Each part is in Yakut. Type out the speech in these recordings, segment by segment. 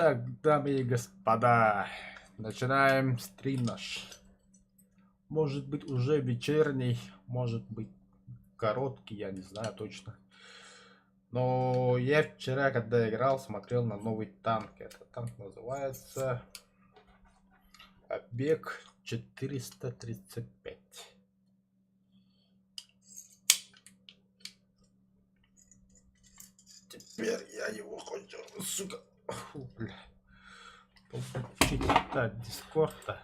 Так, дамы и господа, начинаем стрим наш. Может быть уже вечерний, может быть короткий, я не знаю точно. Но я вчера, когда играл, смотрел на новый танк. Этот танк называется Обег 435. Теперь я его хочу, сука. Фу, бля. Получить от Дискорда.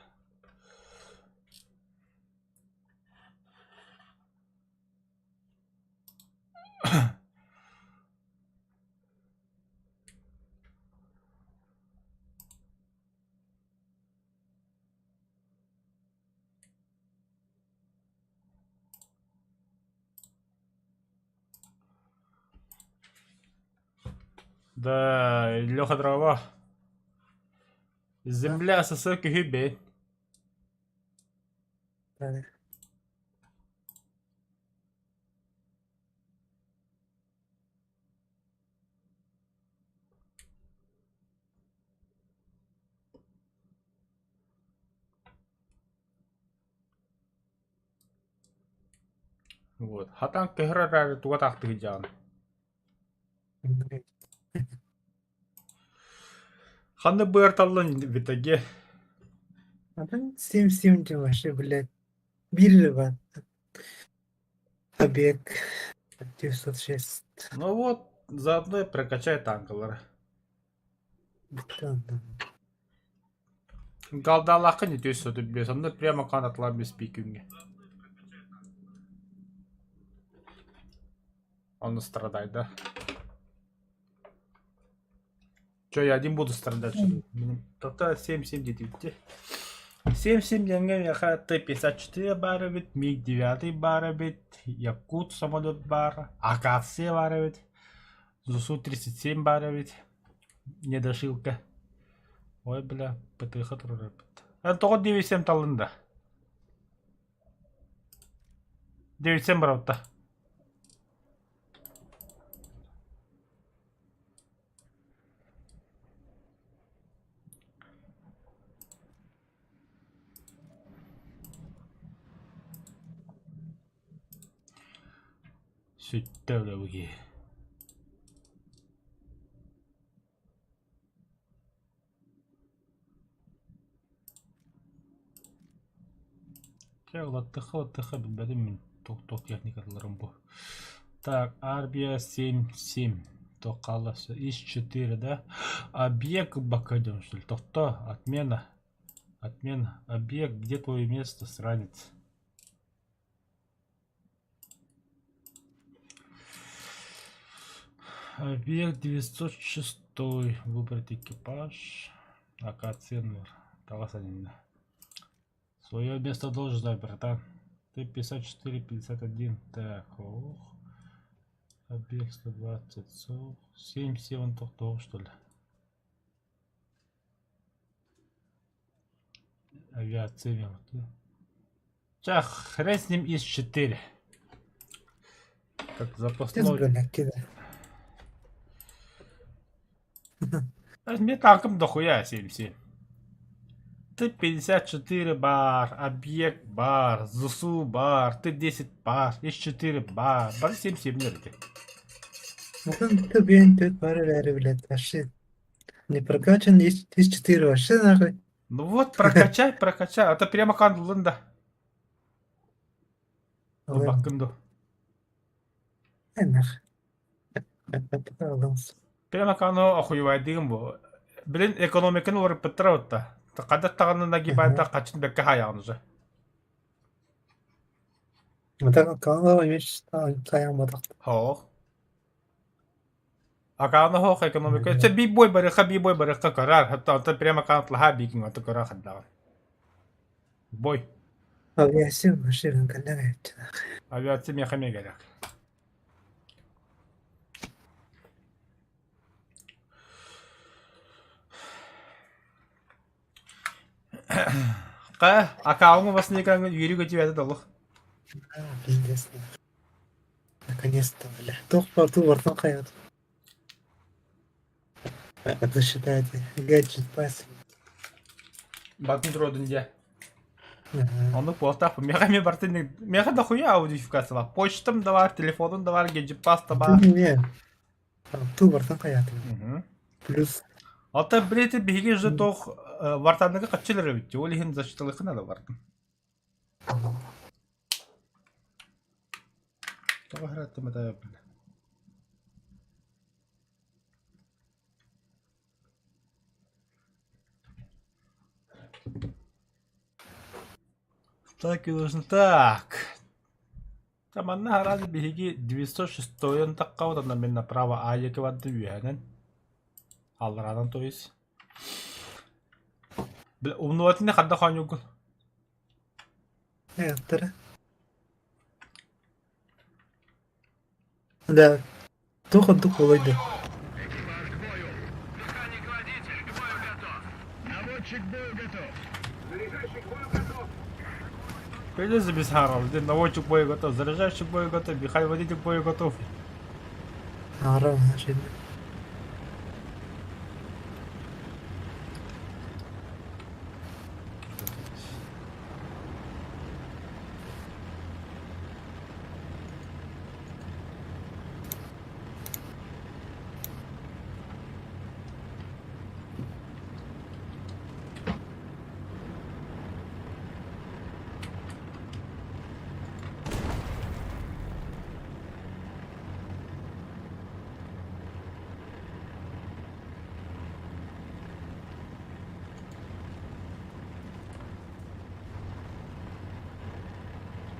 Да, Леха дрова. Земля СССР күһү Вот. Хатан көһөр эрээри туга таахтыһыдьаҕын? Ханна быар таллан в итоге? Атын сим-сим вообще, блядь. Биир бар. Побег 906. Ну вот, заодно и прокачай танкалары. Галдаалаахха не түс соту биэс, онно прямо канатлаан биэспии күҥҥэ. Он страдай, да? Чё, я один буду страдать, что ли? Тота 7-7 диэбитти. 7-7 диэҥҥэ миэхэ Т-54 баар эбит, МиГ-9 баар эбит, Якут самолет баар, Акация баар эбит, ЗУСУ-37 баар эбит, недошилка. Ой, бля, ПТХ турар эбит. Эн тоҕо 9-7 таллын да? 9-7 барабытта. Сүттэ үлэбигии Чэ, ылаттыхха-ылаттыхха билбэтим мин туох-туох техникаларым бу. Так, армия 7-7. Туох хаалла? ИС-4, да? Объект бакадем, что ли? Тохто, отмена. Отмена. Объект, где твое место, сранец? Объект 906. Выбрать экипаж. Акация нур. Таҕас анньынна. Свое место должен знать, братан. Ты 54, 51. Так, ох. Объект 120, 7, 7, тохтоо, что ли? Авиация. Ча, хрен с ним ИС-4. Как запасной. Мне танком дохуя 7-7. Т-54 бар, объект бар, ЗСУ бар, Т-10 бар, С-4 бар. Бары 7-7 нэрди. Мукын Т-5 төрт бар эрээри, блядь, вообще не прокачан, есть С-4 вообще нахуй. Ну вот, прокачай, прокачай. А то прямо кандылын да. Ылбаккын ду. Нах. Прямо кано охуевайдыгым бу. Блин, экономиканы уларыппыттара утта. Хадат таҕаны нагибайда хачын бэккэ хаайаҕын уже. Хоох. Акаана хоох экономика. Чэ би бой барыха би бой барыха көрөр. Хатта онтон прямо канатлаха биикин онто көрөр хаддаҕын. Бой. Авиация машина кэллэҕэ Авиация миэхэ эмиэ керек. Ха, аккаунҥа басныкаҥҥын үөрүү-көтүү этэ долух. Пиздец. Наконец-то, бля. Туох бартын хайаат. Это считайте, гаджет пас. Батын туродун дьэ. Ага. Оннук буолтаах. Миэхэ эмиэ бартын миэхэ дохуя аудификациялаах. Почтам да баар, телефонум да баар, гаджет-пас да баар. Не, ту бартан хайаатым. Мгм. Плюс Оттон билeti биһиги уже туох вартаныгы хаччылар эбит. Ол иһин защиталыхын ала бардым. Тоҕо хараттым этэ Так и нужно. Так. Там манна араас биһиги 906-н таххабыт, онно мин направо А диэки бардым үөһэнэн. Аллараанан то есть. Бля, умнубатын ханна хоонньугун? Эттэрэ. Да, туох ордук буолуой да? Придется без Харалда. Наводчик бою готов, заряжающий бою готов, Михаил водитель бою готов. Аара значит.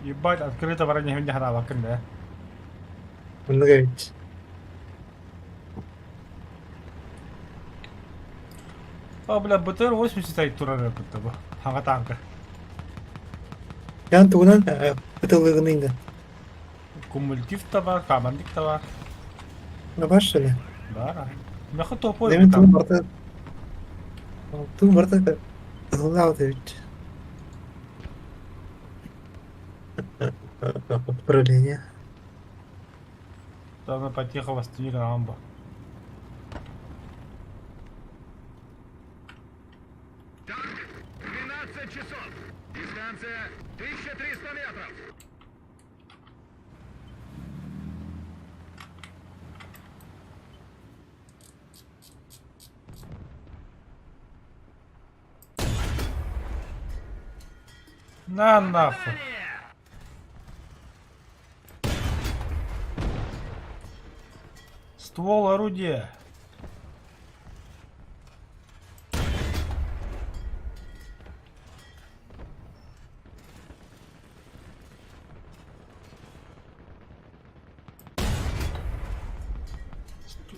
Ебать, открыто баран иһин хараабаккын да. Оннук эбит. О, бля, БТР-80 ай турар будто бы. Хаҥа танка. Ян тугунан ытылыгын да. Кумулятив да бар, командик да бар. Бар что ли? Бар. Меха топой Деmin там. тугун барта тугун барта ытыллаабыт эбит. Управление. Там потихо восстановили рамбо. Танк, 12 часов. Дистанция 1300 метров. На нахуй. Ствол орудия.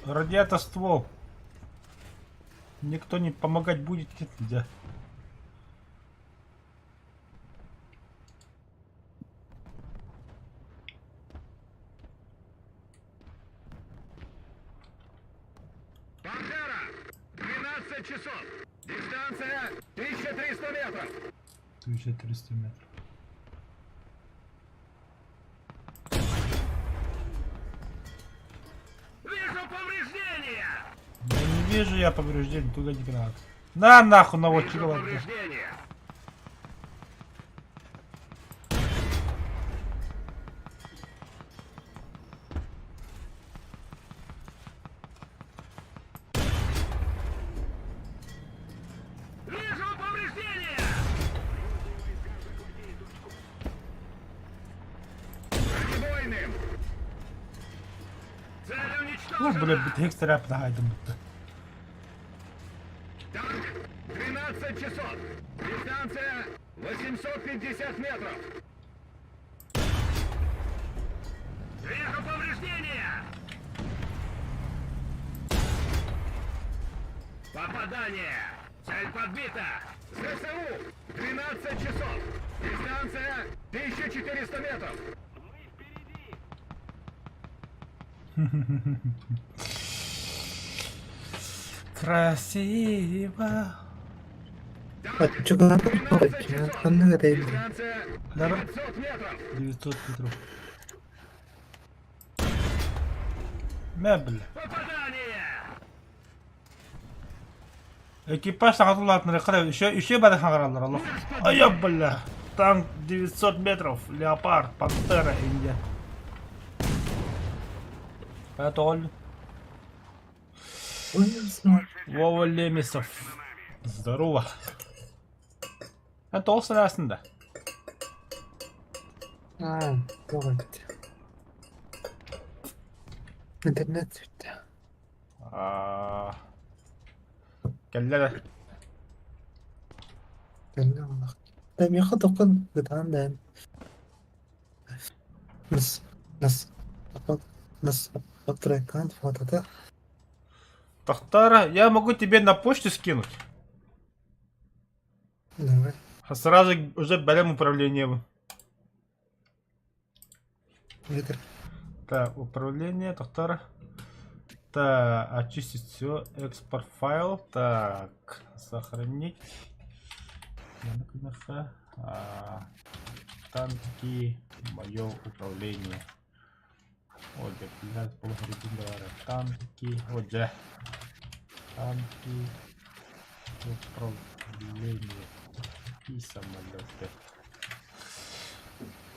Радиатор ствол. Никто не помогать будет, нет, нельзя. Пантера, 12 часов. Дистанция 1300 метров. 1300 метров. Вижу повреждения! Да не вижу я повреждений, туда не надо. На нахуй наводчик Вижу ладно. повреждения! Вижу повреждения! Бронебойным! Цель Ну, уничтожена! бля, бүтэһик сарапна хайдым бутта. Танк, 12 часов! Дистанция 850 метров! Вижу повреждения! Попадание! Цель подбита! ЗСУ! 12 часов! Дистанция 1400 метров! Красиво. Оччоҕо 12 часов! ханнык этэй Дистанция Да. 900 метров! 900 метров. Мебель. Попадание! Экипаж саҥата улаатыннарыахха еще еще бары хаҥараллар олох. Айа бля! Танк 900 метров, леопард, пантера, Индия. Это ол. Вова Лемесов. Здорово. Это ол сырасында. Аа, тоҕо эбит. Интернет сүттэ. Аа, кэллэ эрэ. Кэллэ олох. Да миэхэ тоххун бытаан даан. Нас нас нас трекан фотота. Тохтара, я могу тебе на почту скинуть. Давай. Сразу уже берем управление. Ветер. Так, управление, доктор. Так, очистить все, экспорт файл. Так, сохранить. А, танки, мое управление. О, дьэ, блядь, танки, о, дьэ. Танки, управление и самолеты.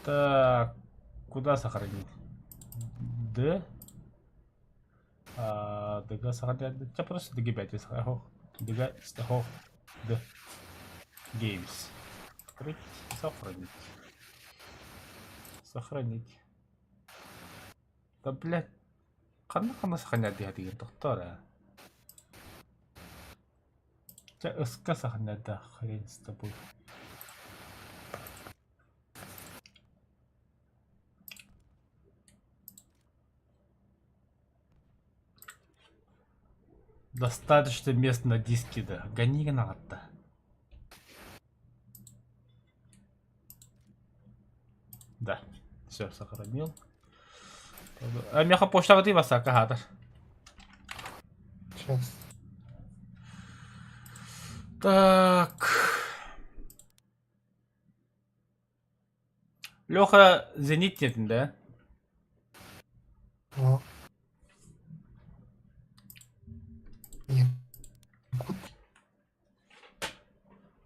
Так, куда сохранить? Д. А, ДГ сохранять. Да просто ДГ5 сохранить. ДГ, Д. Games. Открыть, сохранить. Сохранить. Да, блядь. Ханна ханна сохранять диэн тохтоор ээ. Чэ ыска сохранять хрен с тобой. Достаточно мест на диске да. Гони гынаҕатта. Да, все, сохранил. А миэхэ почтаҕытый бассаакка хаатар. Сейчас. Так. Леха Зенит диэтин да? О. Нет.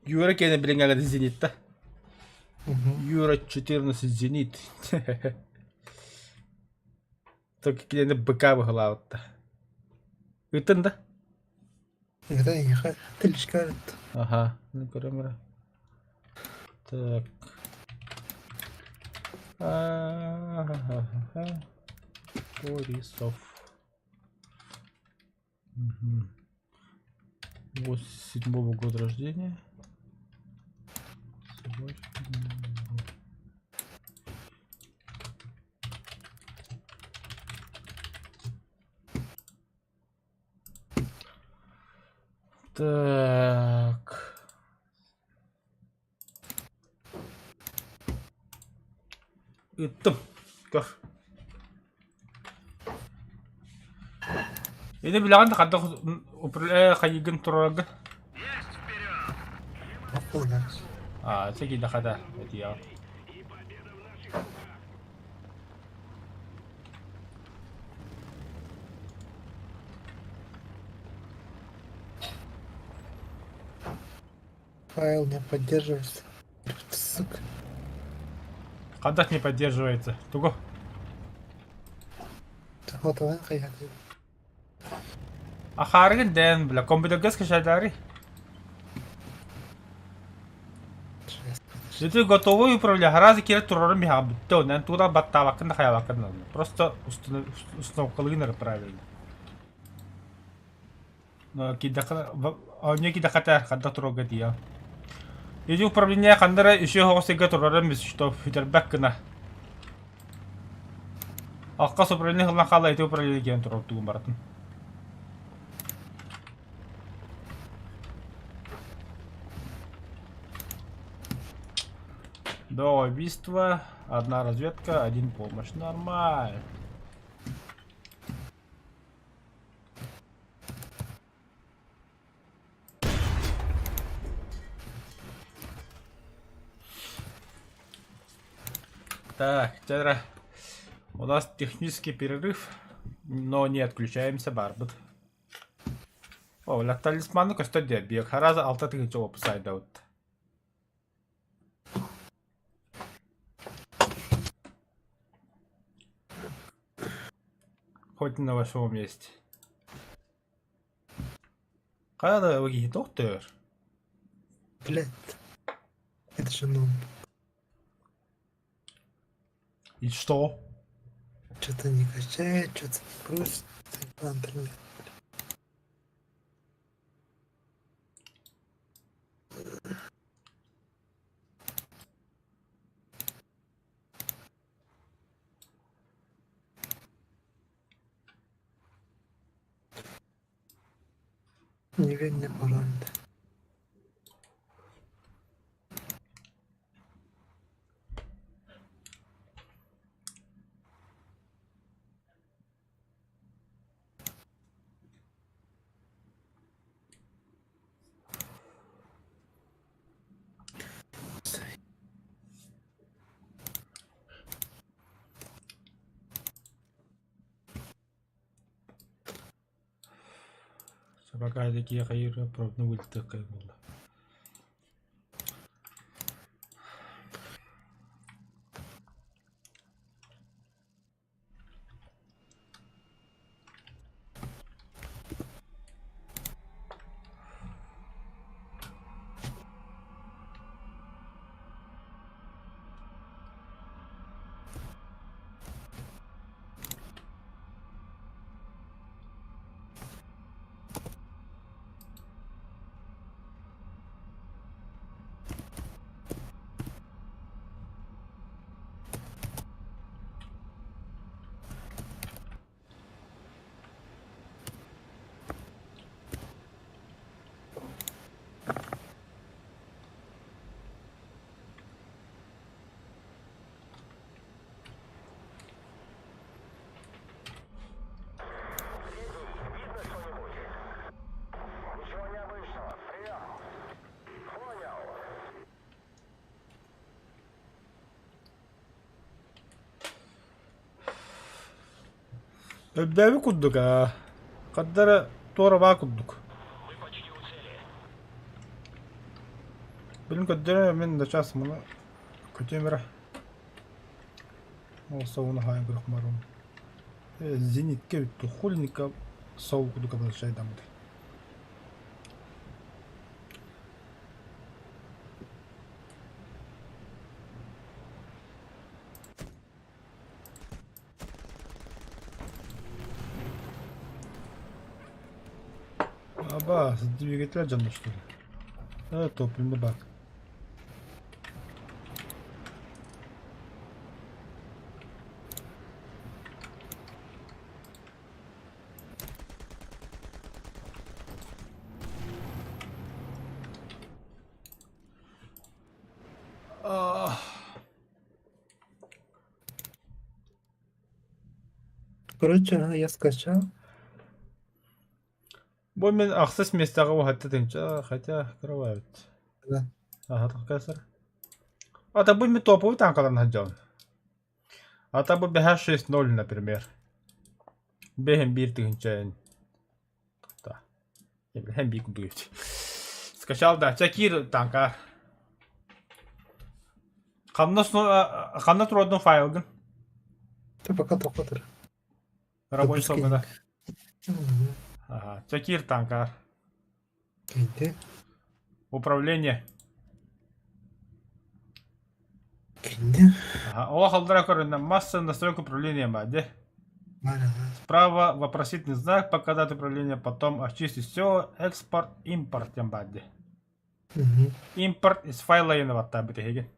Юра киэнэ билиҥҥэ Зенитта. Юра 14 Зенит. Только кинини быка быһылаабытта. Ыытын да? Это эйиэхэ телешка эбит. Аха, ну көрөм эрэ. Так. А-ха-ха-ха. Борисов. Мгм. 87 года рождения. Так. Ыыттым. Көр. Ини билэҕин да хайдах хайыгын турарга? Аа, киидэхэ да этиэҕим. Файл не поддерживается. Сука. Хайдах не поддерживается? Тугу? Хотован хайаты. Ахаарыгын дээн, бля, компьютерга скачайдаары. Ити готовый управление араас киирэ турарын биһиэхэ бүттэ онон туура баттаабаккын да хайаабаккын да просто установкалыгын эрэ правильно. Киирдэххэ оонньуу киирдэххэ этэ ханна турарга тиийэҕин. Ити управление ханна эрэ үсүө оһоҕос сиргэ турарын билс что сүтэрбэт гына. Алкас управление ылан хаалла ити управление киирэн турар тугун барытын. Два убийства, одна разведка, один помощь. Нормально. Так, теперь у нас технический перерыв, но не отключаемся, Барбот. О, ла талисманы көстөр диэ, биир хараза 6000 опсайдабыт. Хоть на восьмом месте. Хайа да киһи тохтор. Блядь. Это же ну... И что? Что-то не качает, что-то не грузит. Заебал интернет. Не видно пароль. Собакаайда хайыыр пробный вылетыахха буолла. Өйдөөбүт курдук аа, хардара туора баа курдук. Билин көрдөрө мин да час муну көтүөм эрэ. Ол совуну хаайан көрөх барым. Зенитке бүттү, хулиника сов курдук обращайдаммыт. Аба, двигатель дьонно что ли? Топливный бак. А, Короче, я скачал. Бу мин ахсыс миэстэҕэ уһатта тынча, хотя открывают. Да. Ага, касыр. А бу мин топовый танкаларын сылдьабын. А бу бэһэ 6-0, например. Бэһин биир тыһыынча Да. Һэн биир курдук эбит. Скачал да, чэ киир танка. Ханна ханна туруордуҥ файлгын? Ты пока только тұр. Рабочий столга Мгм. Ага, чэ киир танка. Кийди. Управление. Кийди. Ага, олох алдара көрүннэ масса настройка управления баар Бара. Справа вопросительный знак, показать управление, потом очистить все, экспорт, импорт диэн баар дии. Мгм. Импорт из файла диэн баттаабыт эһиги.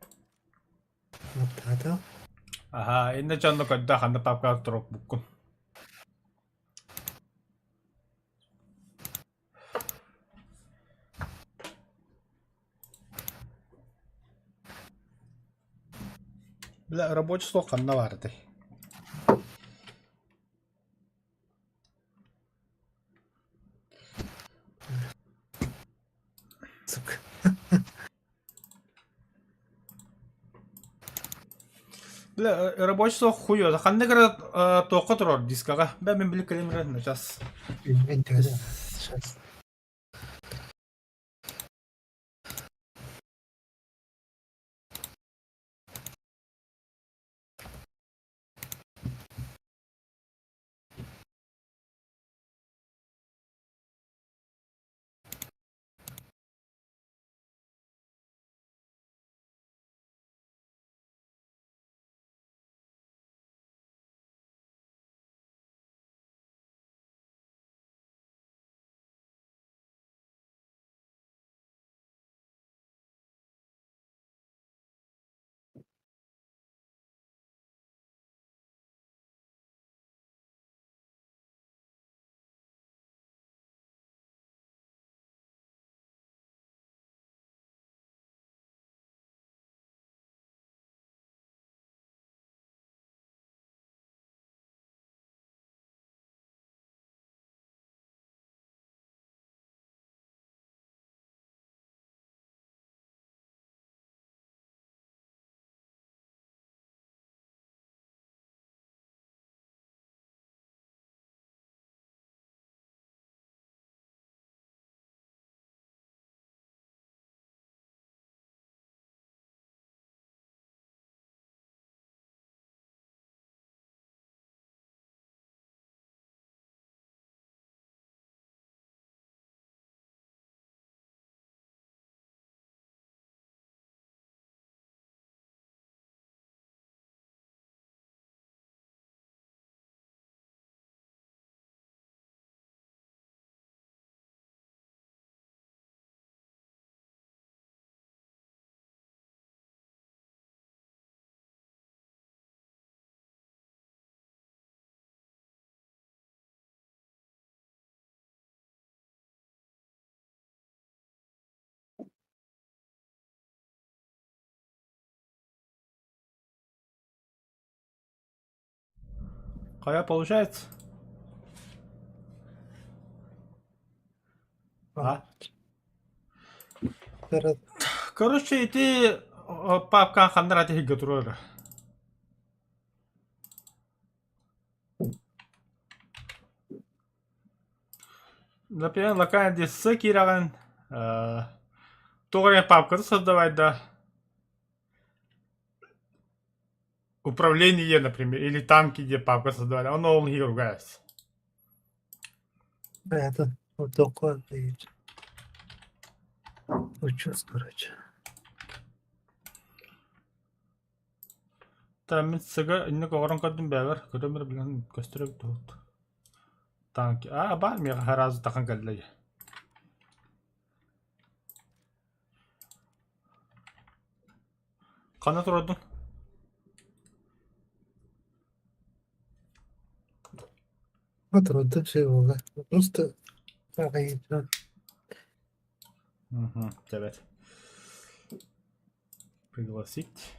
Вот это. Аха, иннэ дьонно көрдө ханна папкаҕа туруорбуккун. Бля, рабочий стол ханна баар этэй? Сука. Бля, рабочий стол хуй ханна гра туохха турар дискаҕа? Бля, мин били кэлим сейчас. Сейчас. Хайа получается? А? Короче, ити папкаҕа ханна эрэ тиһиккэ туруора. Например, локальный диск киирэҕин, туох эрэ папканы создавай да управление, например, или танки, где папка создавали, он ол иһигэр ругается. Это вот такой Учусь, короче. Та мин сыга инник оҕорон көрдүм бэйэбэр, көрөм эрэ билэн көстөр эбит дуһут. Танки, аа баар миэхэ сразу тахан кэллэ Ханна турардын? Вот все было. Просто Угу, evet. Пригласить.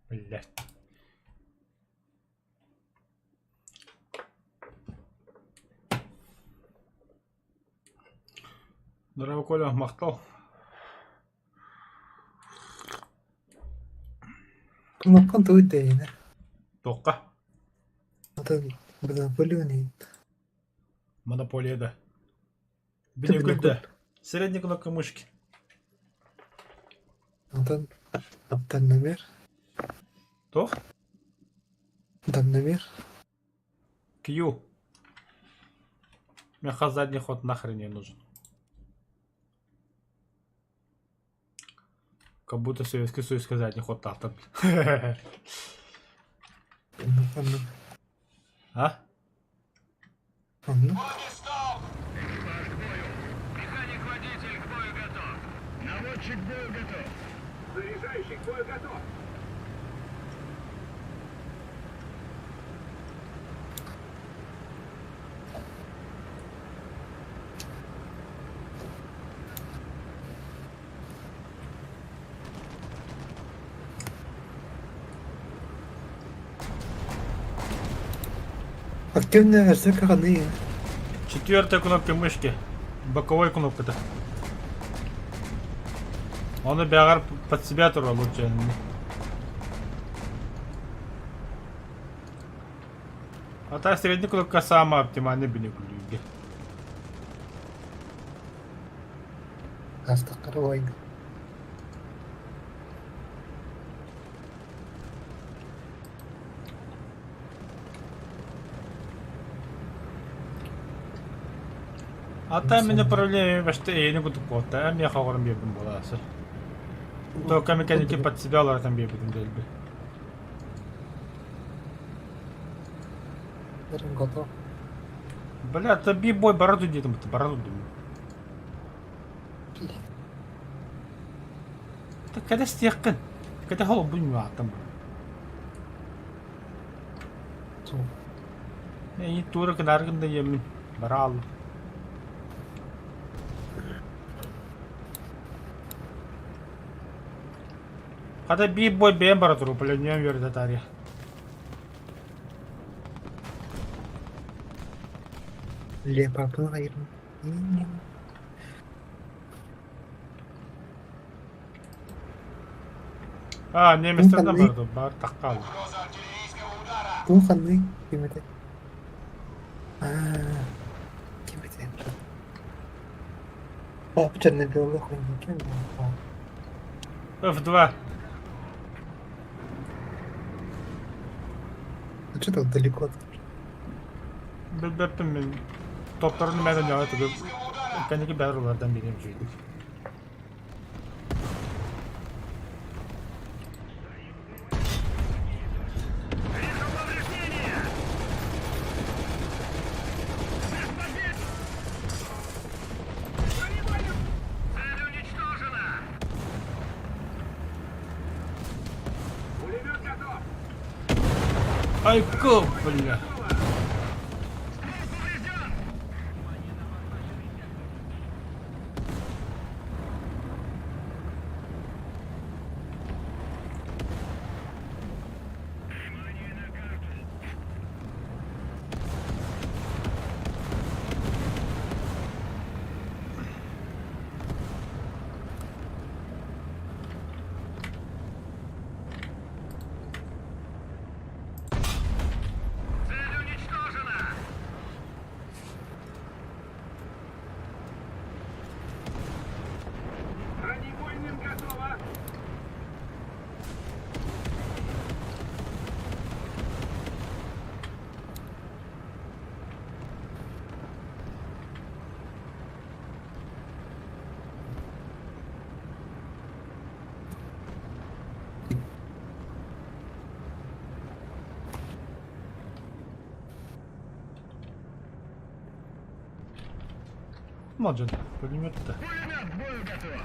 Блядь. Здорово, Коля, махтал. Кнопкан тугуй дэйинэ? Туохха? Атын монополияны Монополия да. Бинөкүл да. Средний кнопка мышки. Атын дальномер. Туох? Дальномер. Q. Меха задний ход нахрен не нужен. Как будто Советский Союз задний ход таахтар. А? Оннук. Экипаж к бою! Механик-водитель к бою готов! Наводчик к бою готов! Заряжающий к бою готов! Активная версия ханы. Четвертая кнопка мышки. Боковой кнопка-то. Он бягар под себя тура лучше. А та средняя кнопка самая оптимальная бинекулюги. Астакар А та мин управление башта эйини кутук буолта, миэхэ оҕорон биэрдим буолаасы. Только меканики под себя уларытан биэрбитим дэлби. Готов. Бля, это би-бой бараду диэтим, это бараду диэтим. Это когда стиэххин? Когда холобун ааттан Эйин тура кынааргын да иэммин бара ааллым. Хата биир бой бэйэм бара туру, пленньүөм үөрдэ таарыйа. Лепапын хайырын. А, немецтерден барды, бар таққа алды. Бу ханный ким этэй? Аа, ким этэй? Папа черно-белый хуйня кем F2. А что так далеко? Билбэппин мин топторун мэн ньоҕо тугу кэнники бээр улардан бириэм үчүгэйдик. Вижу повреждения! Наш подвес! Айка, бля. Цель уничтожена! Бронебойным готово! Мадьон, пулемет-то. Пулемет к бою готов!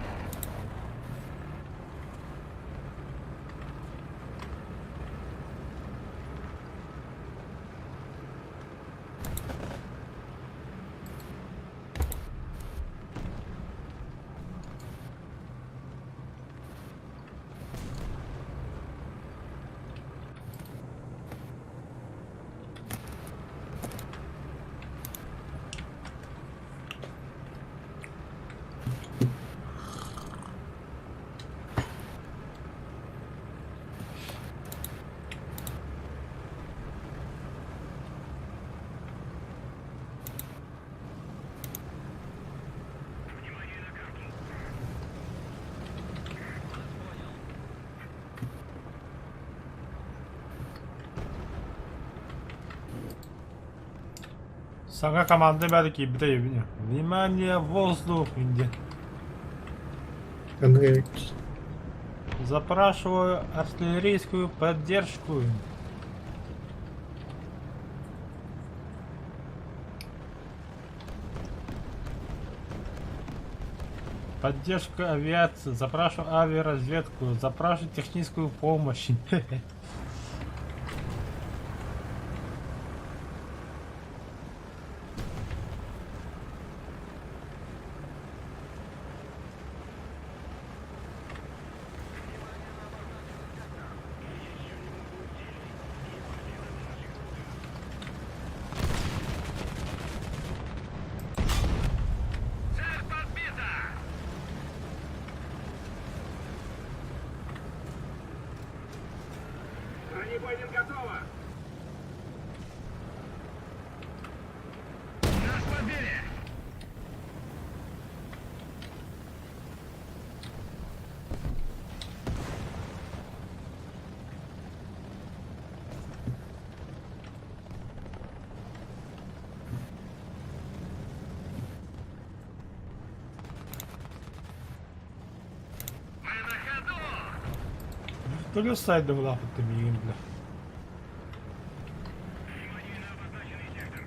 Саҥа команда бары киирбитэ өйбүн. Внимание, воздух, инде. Аны Запрашиваю артиллерийскую поддержку. Поддержку авиации, запрашиваю авиаразведку, запрашиваю техническую помощь. Цель подбита! Бронебойным готово! Нас подбили! Мы на ходу! Вертолет сайдом лапы миигин, бля. Внимание на обозначенный сектор.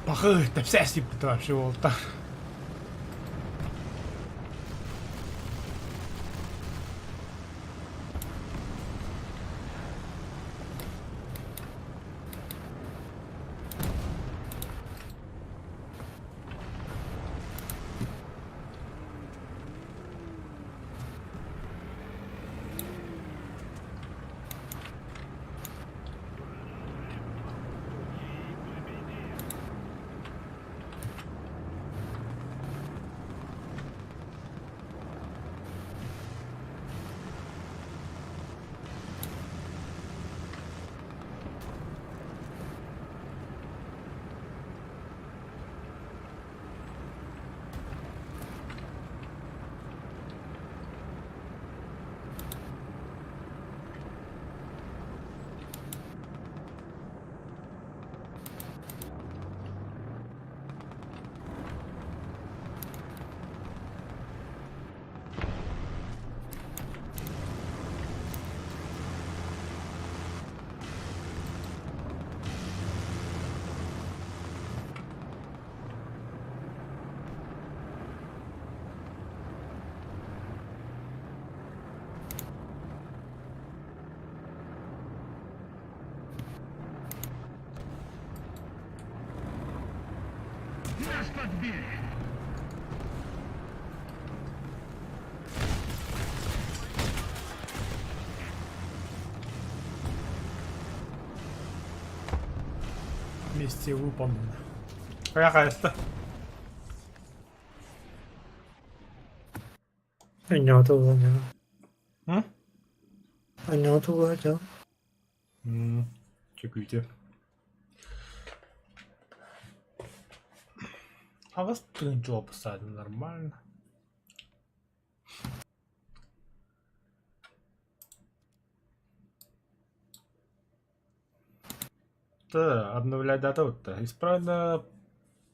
Пахы, тэпсэси вообще волта. Нас подбили! Миссия выполнена. Хайа-хайаста. Оонньоото буолан дьоно. М? Оонньоото буолан дьоно. М, Чөкүүтэ. Аҕыс тыһыынча опустаатым нормально. Да, обновлять дату вот Исправлена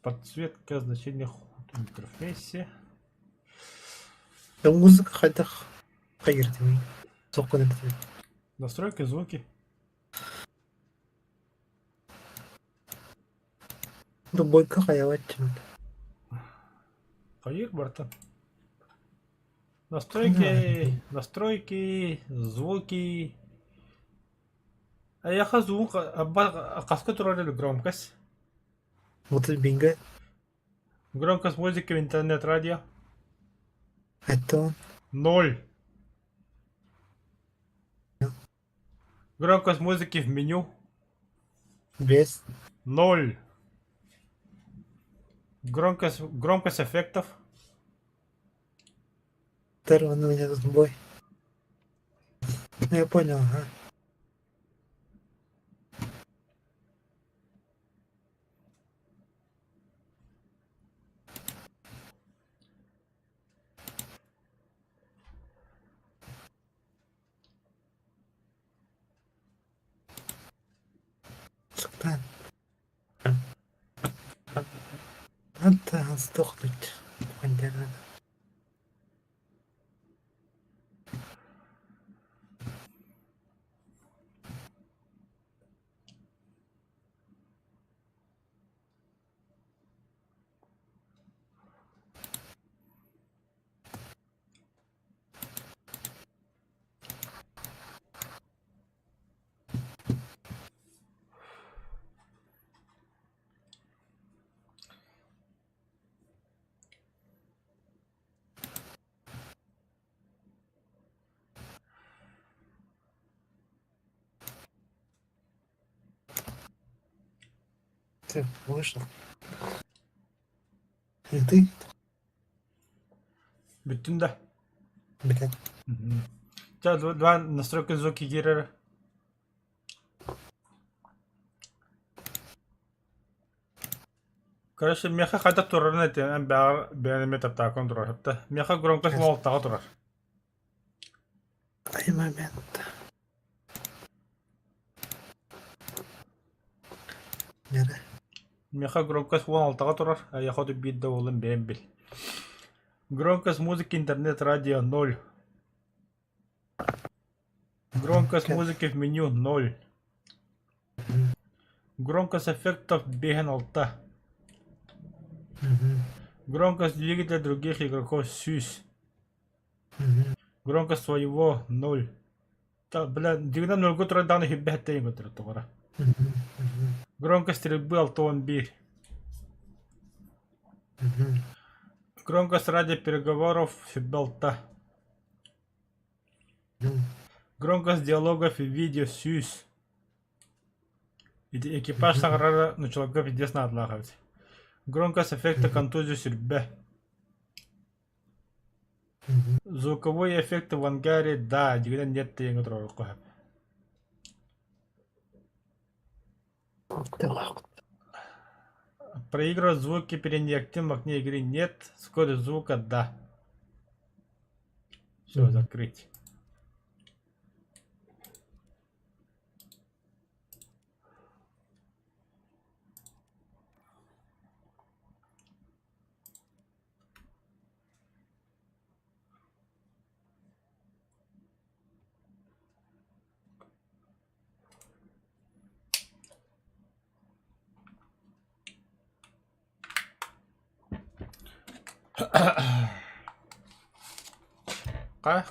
подсветка значения худ в интерфейсе. Музыка хайдах хайырдым. Соккун этим. Настройки, звуки. Дубойка хайаватчым. Хайыр барта. Настройки, настройки, звуки. Эйиэхэ звук хаска турар или громкость? Вот бинго. Громкость музыки в интернет-радио? Это Ноль. Громкость музыки в меню? Без. Ноль. Громкость, громкость эффектов? Второй у меня тут бой. Ну я понял, ага. Сыктаан. Надо сдохнуть. Бандера. Ты вышел. И ты? Бүттүн да? Блядь. Ча, два настройка звуки киирэр. Короче, миэхэ хата турарын этиэн бэҕэр бэйэм эмиэ таптааккын турар хатта. Миэхэ громкость уолтаҕа турар. Ай момент. Нэрэ. Миэхэ громкость уон алтаҕа турар, эйиэхэ отут биир да буоллун бэйэм бил. Громкость музыки интернет радио ноль. Громкость музыки в меню ноль. Громкость эффектов биэһэн алта. Громкость двигателя других игроков сүүс. Громкость своего ноль. Бля, дьиҥинэн нольга турар даҕаны иһирбэһэттэйин көрдөрөр тоҕо Громкость стрельбы алта уон биир. Громкость радио переговоров сүүрбэ алта. Громкость диалогов и видео сүүс. Ити экипаж саҥарара нучаларга пиздец наадалаах эбит. Громкость эффекта контузии сүүрбэ. Звуковой эффекты в ангаре да, дьиҥинэн нет диэҥҥэ туруоруохха сөп. Проигрывать звуки при неактивном окне игры нет, скорость звука да. Все, закрыть.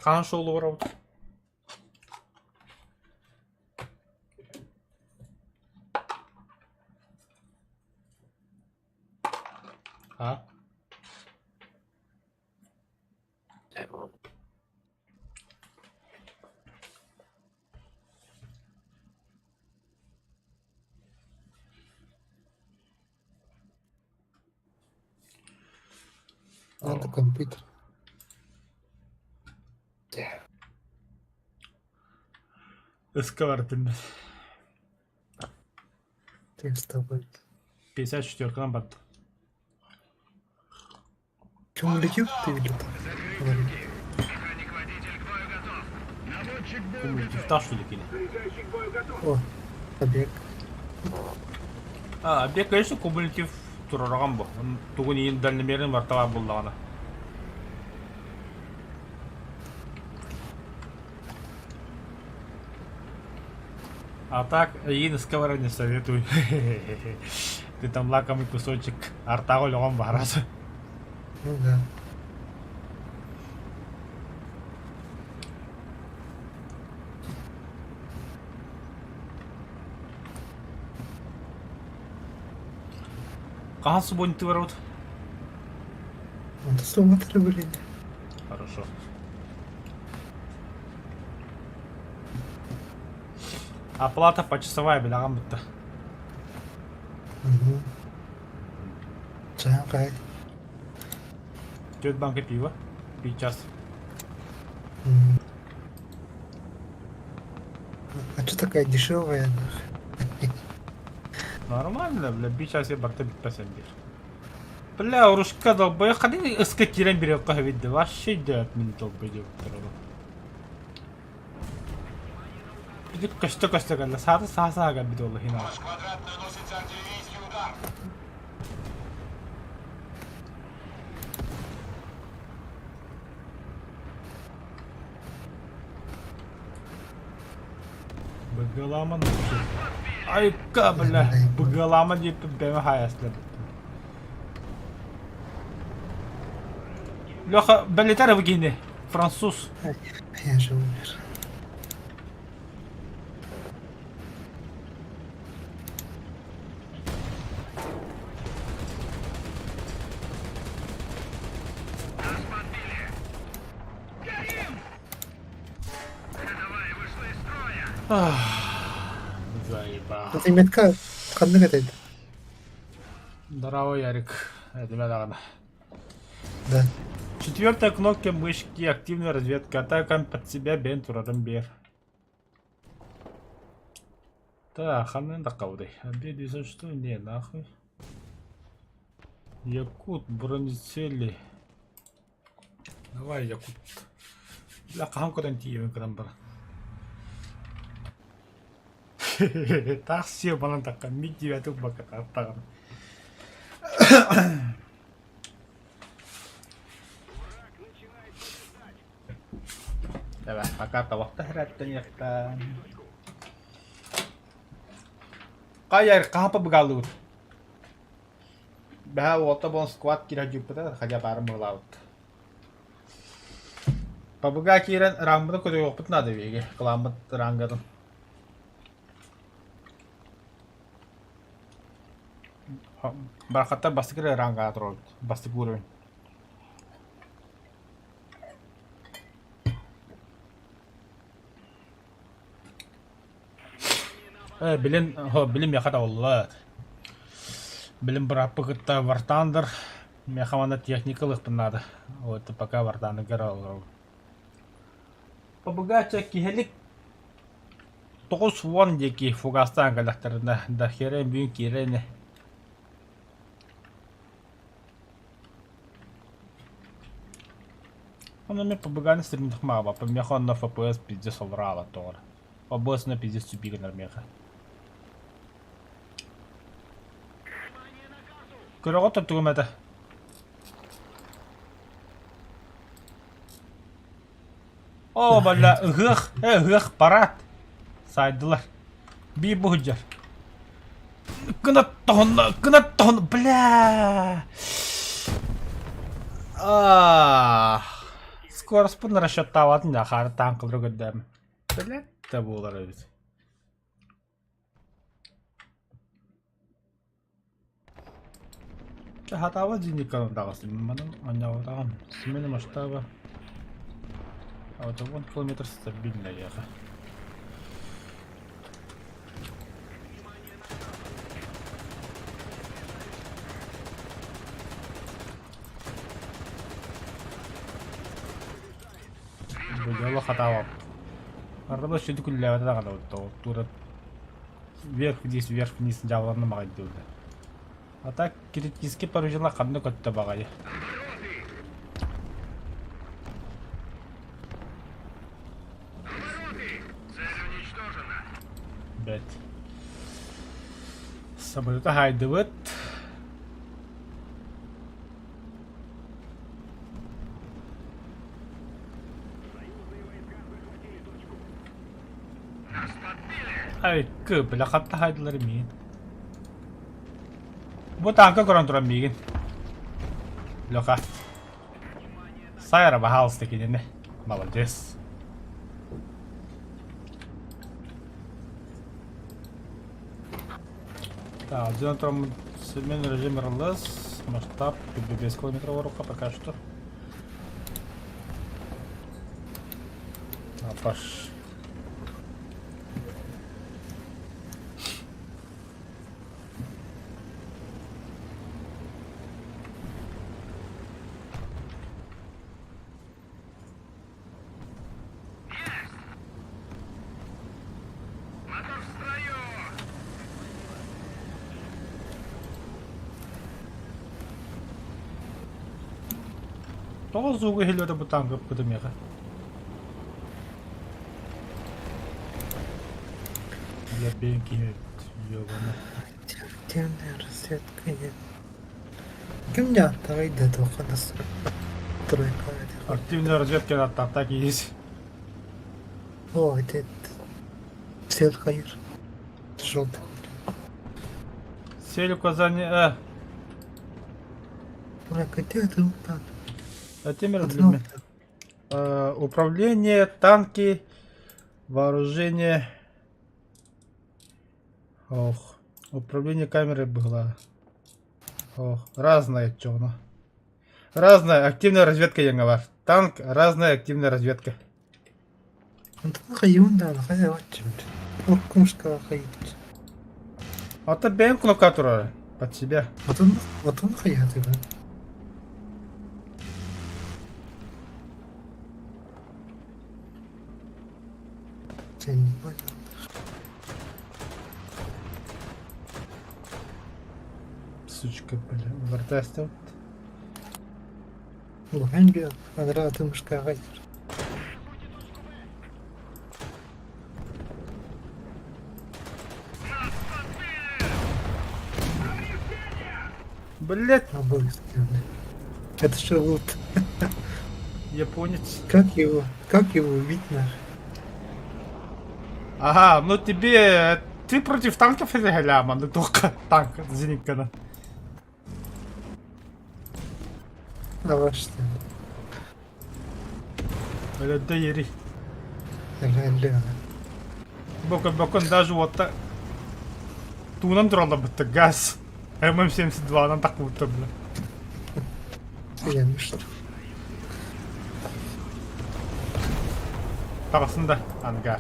Хаһан суолу барабыт? А? Надо компьютер. Ыска бардым. Ты с тобой. 54-кынан барды. Кумулятив ты или там? Ладно. Механик-водитель к бою готов. Наводчик к бою готов. Кумулятивтаах что ли кини? Заряжающий к бою готов. О, побег. А, объект, конечно, кумулятив туруораган бу. Тугун иин дальномерин барталаах буллаҕына. А так, эйиин ыска баран не советую. Ты там лакомый кусочек артаҕа өлөҕөн баарас. Ну да. Хаһан субботниктыы барабыт? Он то были. Хорошо. Оплата почасовая билэҕин бытта. Угу. Чаҥхай. Түөрт банка пиво. Биир час. М. А что такая дешевая? нахуй? Нормально, бля, биир час барыта бүппэс диир. Бля, урушка долбоёб ханнык ыска киирэн бириэххэ эбит да вообще өйдөөт мин долбой диэбиттэр ону. Ити көстө-көстө кэллэ, саата саа-саа кэлбит уолла хин Ваш квадрат наносится артиллерийский удар. Быгыаламан Айка, бля, быгыаламан диэппин бэйэм хаайаслар. Леха, бэлитэр Евгений, француз. Я же умер. Нас подбили. Горим! Ходовая вышла из строя. Заебал. Это метка ханнык этэй? Здорово, Ярик. Этимэ даҕаны. Да. Четвертая кнопка мышки, активная разведка. Атакам под себя бэйэн турарын биэр. Так, ханнык да хабыдай. Обед что? Не, нахуй. Якут, бронецели. Давай, Якут. Бля, хаһан көтөн тиийэбин көрөн баран. Таах сиэ балан такка мид диэбэтик бакка таҕын. Давай, пока табахта хираттан Хайа, хаһан быгааллыбыт? Бэһэ уолта буолан сквад киирэ дьыппыта, хотя баарын быгалаабыт. Пабыга киирэн рангмытын көтөйүөхпүт наада биһиги, кылааммыт рангатын. Барахаттар бастакы эрэ рангаҕа туруорбут, бастакы уровень. Э, билин, билин миэхэ табыллыбат. Билин бырааппы кытта Вартандер миэхэ манна техника ылыахпын наада. Вот пока Вартандерга олоробун. Побугача киһилик 90 диэки фугастаан кэллэхтэринэ дохера бүгүн киирэ ини. Ону эмиэ ПБГ-ны стримных маҕабаппын, миэхэ онно FPS пиздец олоро тоҕор. ФБС-на пиздец сүппүү гынар миэхэ. Көрөҕүт да тугум этэ? Оо, балла ыһыах, э ыһыах парад. Сайдылар. Биир бу сылдьар. Кынат тоһунна, кынат тоһун, бля. А, скороспун расчеттаабатын да хаары таанкалары көрдөөм. Бля, да буолар эбит. Чэ, хатаабат зенитка даҕастым. Манан оонньообутаҕым. Смена масштаба. А вот 10 километр стабильно ехать. Бу хатаабап. Арба сүдү күллээбэтэ даҕаны тура вверх-вниз, вверх-вниз дьааланна маҕайдыыллар. А так критически поражена ханна көттө баҕайы. Бэт. Самолета хаайдыбыт. Айкы, бля, хатта хаайдылар миин. Бу танка көрөн туран миигин. Леха. Сайра, пожалуйста, кинини. Молодец. Так, дьон туран современный режим РЛС, масштаб 5 километров рука пока что. Апаш. Тоҕо звугу иһиллибэтэ бу таҥкыппыта миэхэ? Бэйэм киһи ёбана. Темная разведка нет. Ким дьааттаҕай да туохха да тройка Активная разведка аттаахтаах киһис. О, это цель хайыр. Желтый. Цель указания Бля, где это так? Владимир Владимир. Управление, танки, вооружение. Ох, управление камерой было. Ох, разное чё Разная активная разведка яҥалар. Танк, разная активная разведка. Онтон хайыын даҕаны хайа оччум Уркумушкаҕа хайыыбыт. Ата бэйэм кнопка турар под себя. Отун отун хайаатыгын. Сен не понял. Сучка, бля, вертастил. Улахан биэ анараа атымышкаҕа Блять, Это что лут? Японец. Как его убить нахуй? Ага, ну тебе... Ты против танков или гляма? Ну только танк, зениткана. Давай что Өлөдө ери. ли? Бокон бокон даже вот так. Туунан тураллар газ. ММ-72-нан такпыттар бля. Я ну что? Таҕыстын да ангар.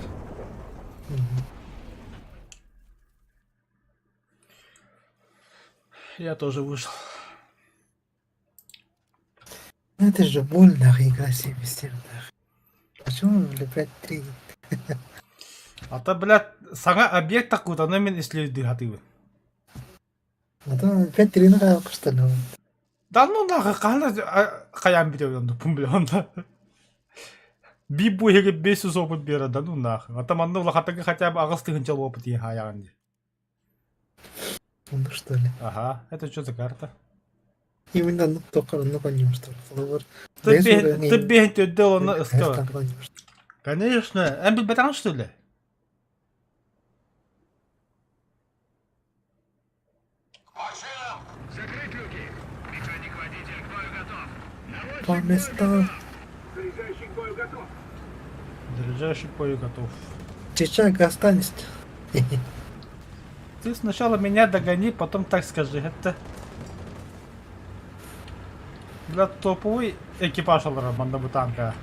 Я тоже вышел. Ну это же больно игра 77 нахуй. Почему, бля, 5-3? А то, блядь, саҥа объект такутаны мин ислейдии хатыыбын. А то 5-3 на что ли? Да ну нахуй, хаһан хайаан бүтэ пум бля онно. Би бу иһигэ 500 опыт биэрэ да ну нахуй. А то манна улахаттарга хотя бы 8000 опыт хаайаҕын дии. Ну что ли? Ага, это что за карта? Именно ну только ну конем что ли? Флавер. Ты бегать дело на Конечно, эн билбэтэҕин что ли? Закрыть люки! Механик-водитель к бою готов! По местам. Заряжающий к бою готов! Заряжающий к бою готов. Чичак останется. Ты сначала меня догони, потом так скажи. Это... Бля, топовый экипаж олорор манна бу танка.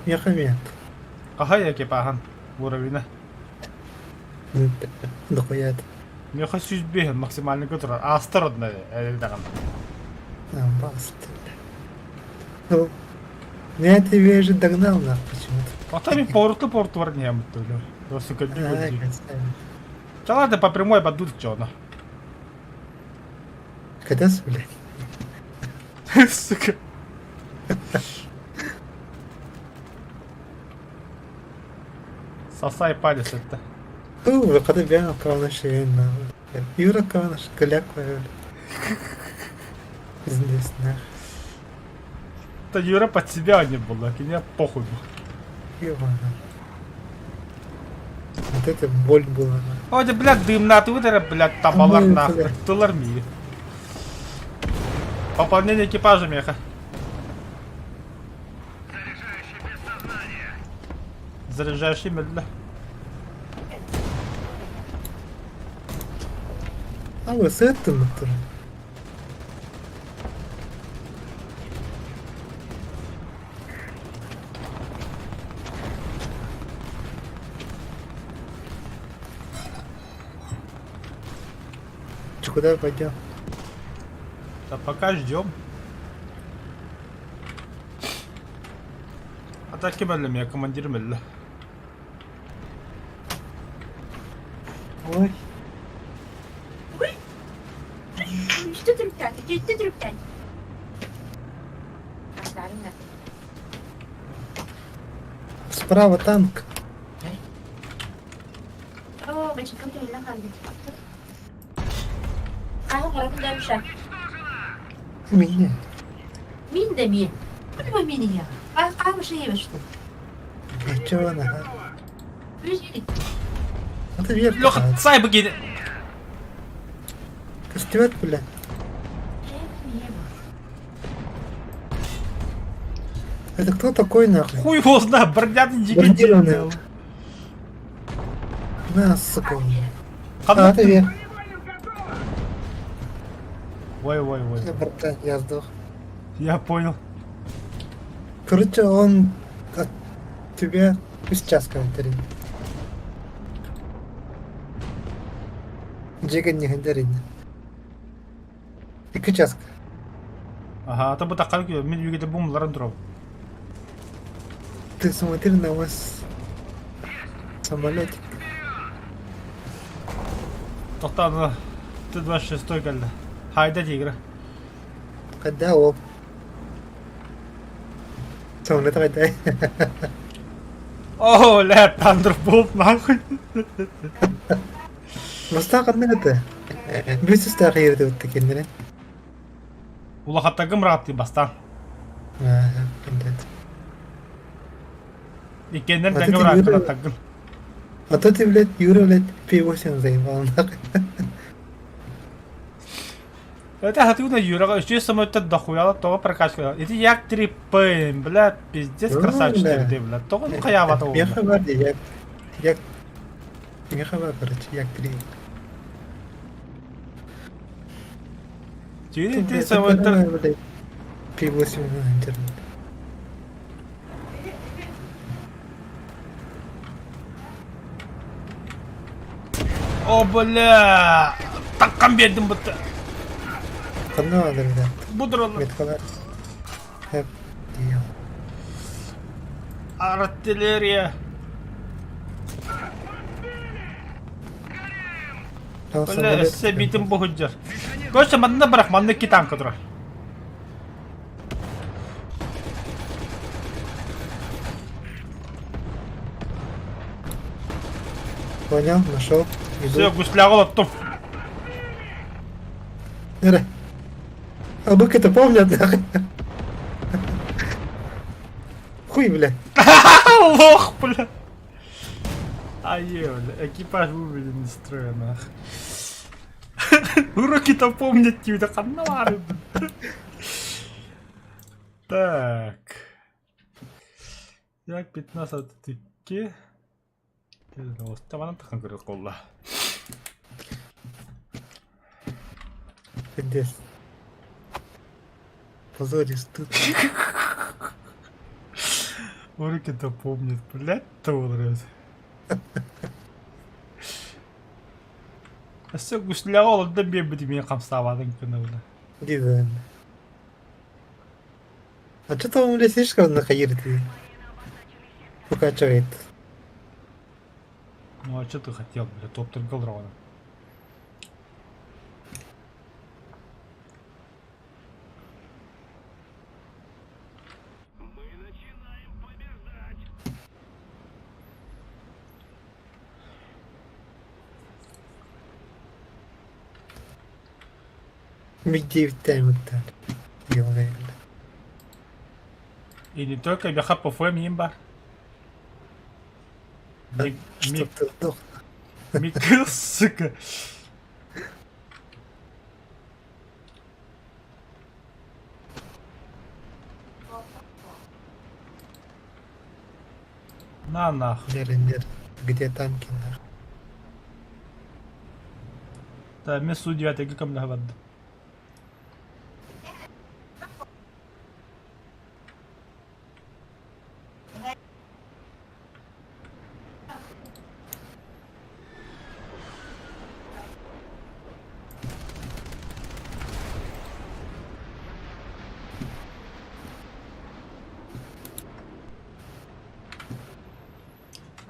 Миэхэ эмиэ. Хаһай экипаһын уровена? Дохуят. Миэхэ 105 максимальный турар. Астар одна элдэҕин. Басты. Ну, я тебя же догнал нах почему-то. А там и порту порту бар не амтулю. Просто кэлди Чалады по прямой бадут чона. Кадас, блядь. Сука. Сосай палец это. Уу, хата бэйэм аккаунаш Юра аккаунаш голяк Пиздец, нах. Да Юра под себя не было, меня похуй был. Ебано. Вот это боль была. Ой, да, блядь, дым на твиттере, блядь, табалар нахуй. Тылар ми. Пополнение экипажа, меха. Заряжающий без сознания. Заряжающий медленно. А вы с этим тоже. Че, куда пойдем? Да пока ждем. А так кем я командир мелле. Ой. Үстэ түрүктээн, иккитэ түрүктээн. Справа танк. Оо, бачыкам түһүллэн хаалбыт. Хаһан харахын дальше. Меня. Мин да мин. Куда мин я? А камышы ебешти. А чё она? Үз Это вверх. Леха, цай богиня! Костюмет, бля. Это кто такой нахуй? Хуй его знает, бронятый дикий Бронированный. На, сука. А, это вверх. Ой, ой, ой. Братан, я сдох. Я понял. Короче, он от тебя сейчас комментарий. Джиган не хандарин. Икки часка. Ага, а то бу таккан мин үйгете бумларын турабын. Ты смотри на вас самолетик. Тохтааны Т-26 кэллэ. Хайда тигра. Когда ол? Самолет хайда. О, ля, Thunderbolt нахуй. Бастаан ханнык этэ? Бүс үстээх иирдибит кинилэри. Улахаттаргым рааттыы бастаан. Иккиэннэр тэҥҥэ бырааттаргын. А то ты, блядь, Юра, блядь, P8 заебал, нахуй. Это хатыгна Юраҕа үчүгэй самолеттар дохуяла тоҕо прокачка. Ити Як 3П, блядь, пиздец красавчик ты, блядь. Тоҕо хайаабата буолла. Меха бар дии, Як... Як... Меха бар, короче, Як 3. Түүн ити самолеттар P8 интернет. О, бля! Таккан биэрдим бытта. Ханна баалар да? Бу тураллар. Меткалар. Хэп диэл. Артиллерия. Бля, өссө битим бу сылдьар. Короче, манна бырах, манна икки танка турар. Понял, нашел. Все, гусляҕа олоттум. Эрэ. А бык это помнят, нахуй. Хуй, бля. Лох, бля. Ае, бля, экипаж выведен из строя, нах. Уроки-то помнят, типа, ханна Так. Як 15 2. Оставанан тахын көрөр колла. Пиздец. Позористы. Орики-то помнит, блядь, то Өссө гусляҕа олордон биэрбит миэн хамсаабатын гына Дизайн. А что там, блядь, слишком нахаир ты? Укачивает. Ну а что ты хотел, бля, топ-торгал ровно. Миг-9 таймыттан. Ёлы. И не только бяха по ФМ имба. Миг, Чтоб ты сдох. миг, сука. На нахуй. Нер, нер. Где танки, нахуй? Да, мен Су-9 кем барды.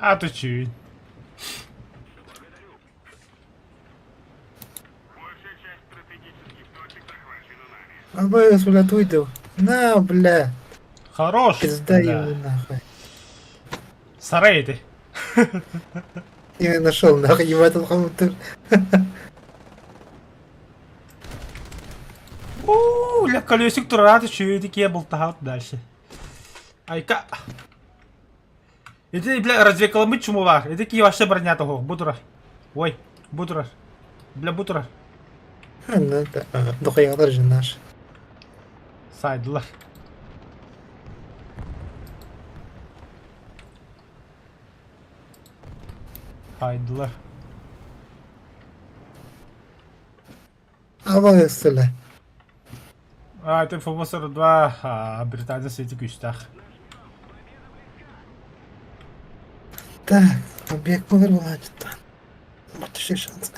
А ты чуть. АБС, блядь, уйду. На, бля. Хорош. Пизда Да. ему, нахуй. Сарай ты. Я нашел, нахуй, ебать, он хомутыр. У, ля колесик тураты чует, я болтал дальше. Айка. Иди, бля, развекала чумува. Иди ки вообще броня того. Бутура. Ой, бутура. Бля, бутура. Ну, да, дохуялар же наш. Сайдылар. Хайдылар. АБС, бля. А, это ФМ-42, а, британец сети күстах. Так, побег была что Вот еще шанс.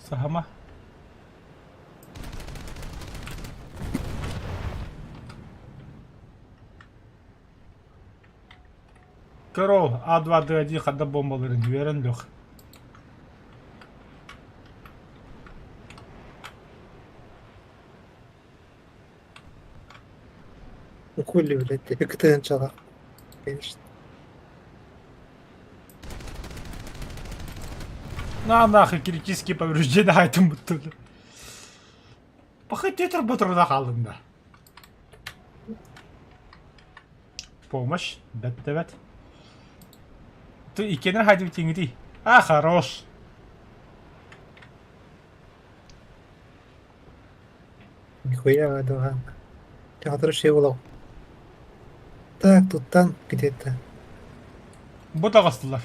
Сахама. Корол, А2Д1 хада бомбаларын жіберін лех. Ну хули, блядь, КТ начала. Конечно. На нахуй критические повреждения айтым бұтты. Пахай тетр батырда қалдың да. Помощь. Бәт бәт. Ты икенер хайдым теңіди. А, хорош. Нихуя, дуган. Театр шевелов. Так, тут танк где-то. Бұт ағастылар.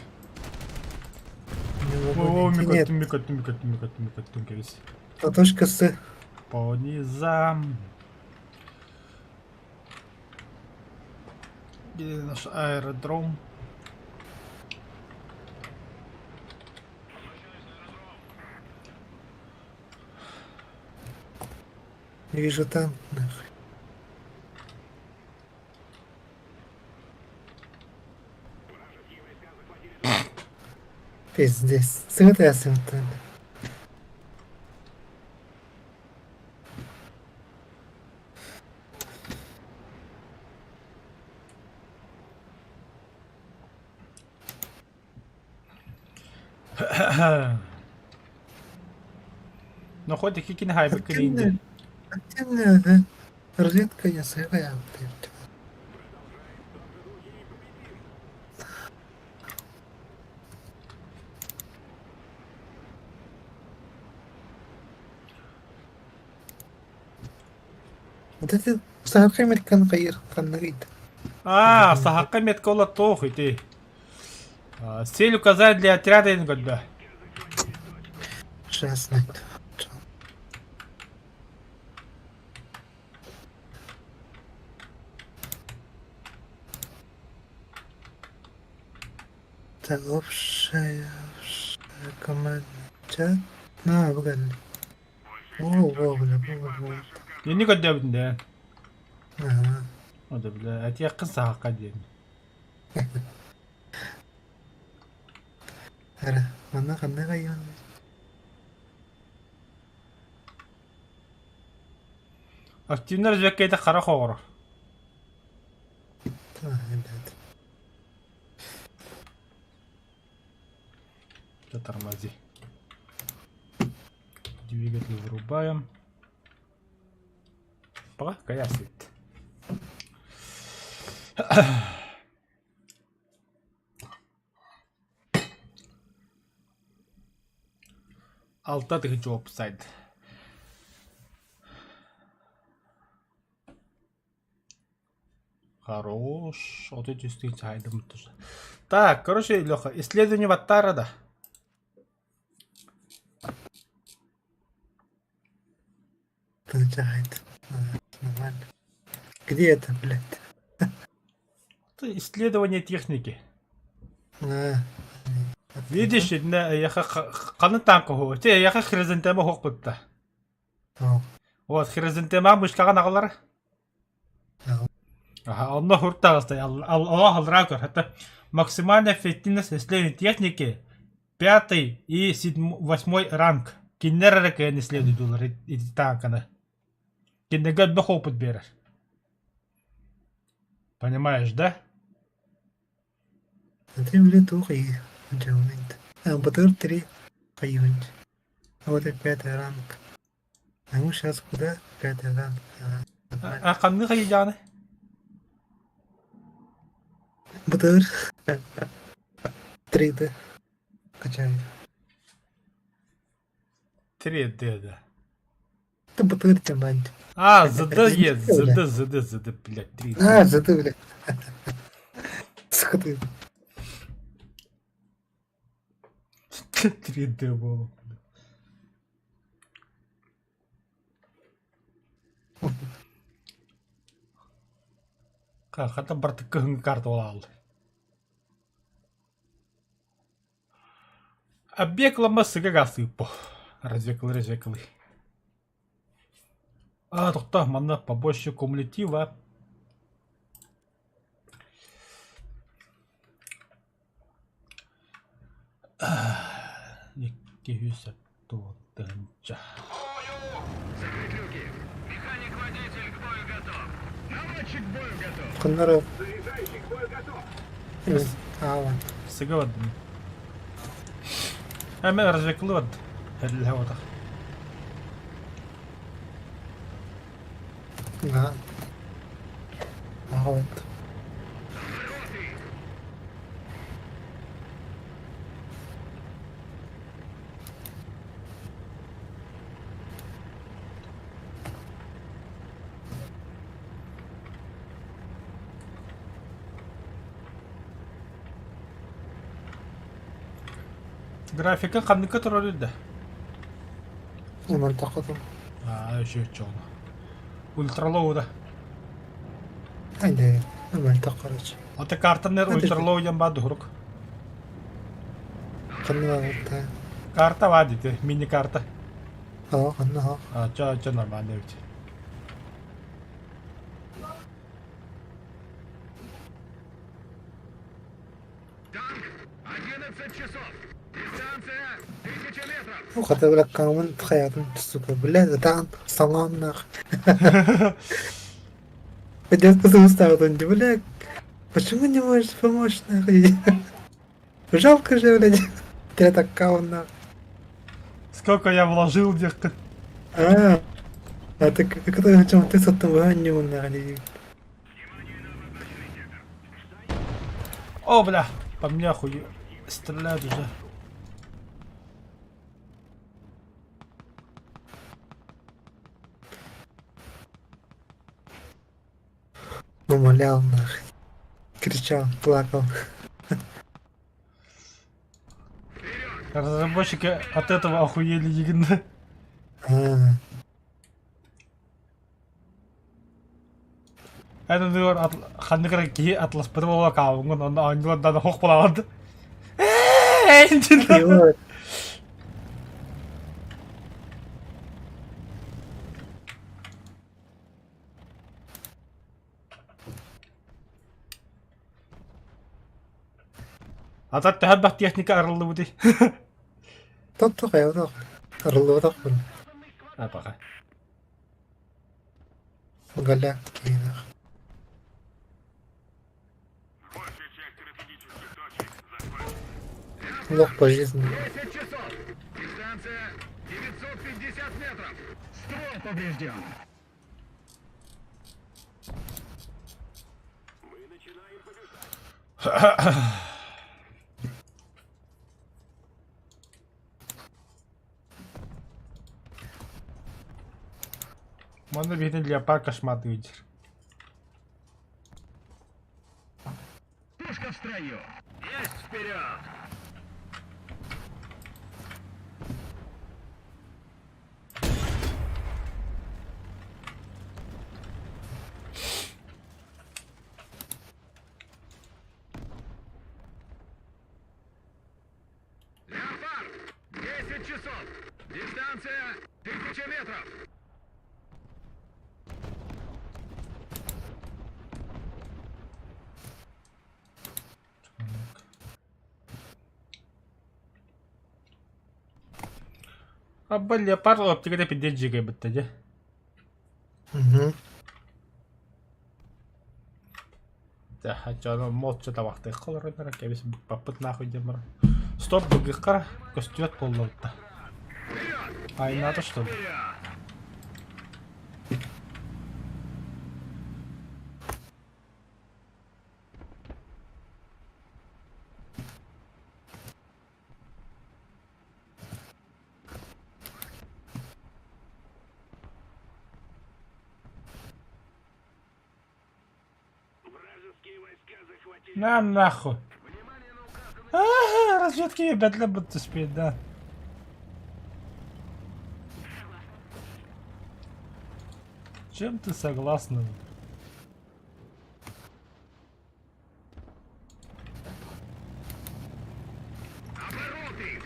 Не могу О, найти. Нет, микоттым, микоттым, микоттым, микоттым, микоттым, кебес. а точка С. По низам. Где наш аэродром? Не вижу танк, нахуй. Пиздец. Сымыта сымыта. Ну хоть кикин хайбы киринди. Активная, да? Разведка не сырая. Вот это сахарка американ кайыр каннарит. А, сахакка метка ола тох ити. Цель указать для отряда көрдө. Сейчас найду. Так, общая, общая команда. Чат. На, выгодно. О, во, бля, во, во. Инни көрдөбүтүн да. Ага. О да бля, этиэххин саһахха диэн. Эрэ, манна ханна кайыан? Активнар разведкайда хара хоҕоро. Ребят. Затормози. Двигатель вырубаем. Пока каясит. Алта тыһыынча офсайд. Хорош. 33 тыһыынча хайдаммыт Так, короче, Леха, исследование Ваттара да. Получает. Нормально. Где это, блядь? Это исследование техники. А, Видишь, яха ханны танка хо. Те яха хризантема хокпутта. О, Вот хризантема мышкаҕын аҕалар. Аҕал. Аха, онно хуртаҕастай Аллах алракер. Это максимальная эффективность исследования техники пятый и восьмой ранг. Кинилэр эрэ кыайан исследуйдулар ити танканы. Кинилэргэ элбэх опыт биэрэр. Понимаешь, да? Смотри, блядь, ух, и А, БТР-3 поюнт. Вот и пятый ранг. А мы сейчас куда? Пятый ранг. А, А ханны хайдьааны? БТР 3D. Качаю. 3D, да. Это БТР тем банд. А, ЗД есть, ЗД, ЗД, ЗД, блядь, 3D. А, ЗД, блядь. Сука ты. 3D было. Хата барты кыһыҥҥы карта буолааллар. Объектлама сыга гасыппо. Развекалы, развекалы. А, тохто, манна побольше кумулятива. Икки үс тыһынча. Закрыть люки. Механик-водитель к бою готов. Наводчик к бою готов. Ханнара. Заряжающий к бою готов. А, ладно. Сыга бардым. Эме развекалы барды. Эрилһэ отах. Да. А, вот. Графика ханныка турар да. Мантакытым. Аа, еще чоно. Ультралоу да. Айда, мантак короче. Ата картанер ультралоу диэн баар дуһурук. Ханна да. Карта баар дите, мини-карта. Aa, ханна ха. А, ча, ча нормально ведь. Танк, 11 часов. Дистанция 1000 метров. Ну, хата бля камын хаятын сука, бля, таан саҥаан нах. Детка ставил, бля, почему не можешь помочь нахуй? Жалко же, блядь, ты аккаунт нахуй. Сколько я вложил где-то. А, а ты который на чем ты с оттамыванием нахуй. О, бля, по мне хуй стреляют уже. Умолял нахуй. Кричал, плакал. Разработчики от этого охуели игры. А, Эн онугар ханнык эрэ киһи атласпыта буола хаалыҥҥын онно оонньуулардаан хох булаҕын. Его Ата төһө элбэх техника арыллыбытый? Тоттох эбэтэх арыллыбатахпын. А пока. Галя киинэх. Большая часть стратегических точек захвачена. Лох по жизни. 10 часов! Дистанция 950 метров! Ствол поврежден! Мы начинаем побеждать! Манна биһиги леопард кошматый диир. Пушка в строю! Есть вперед! Леопард! 10 часов! Дистанция 1000 метров! Абба леопард оптиката пиздец дьигэйбиттэ дьэ. Угу. Дьоно молча табахтыахха олороннор кэбис быкпаппыт нахуй диэн баран. Стоп быгыххара көстүбэт буоллабытта. Айнаата что ли? На нахуй. Ага, разведки бэтлэ будто спит, да. Чем ты согласна? Обороты!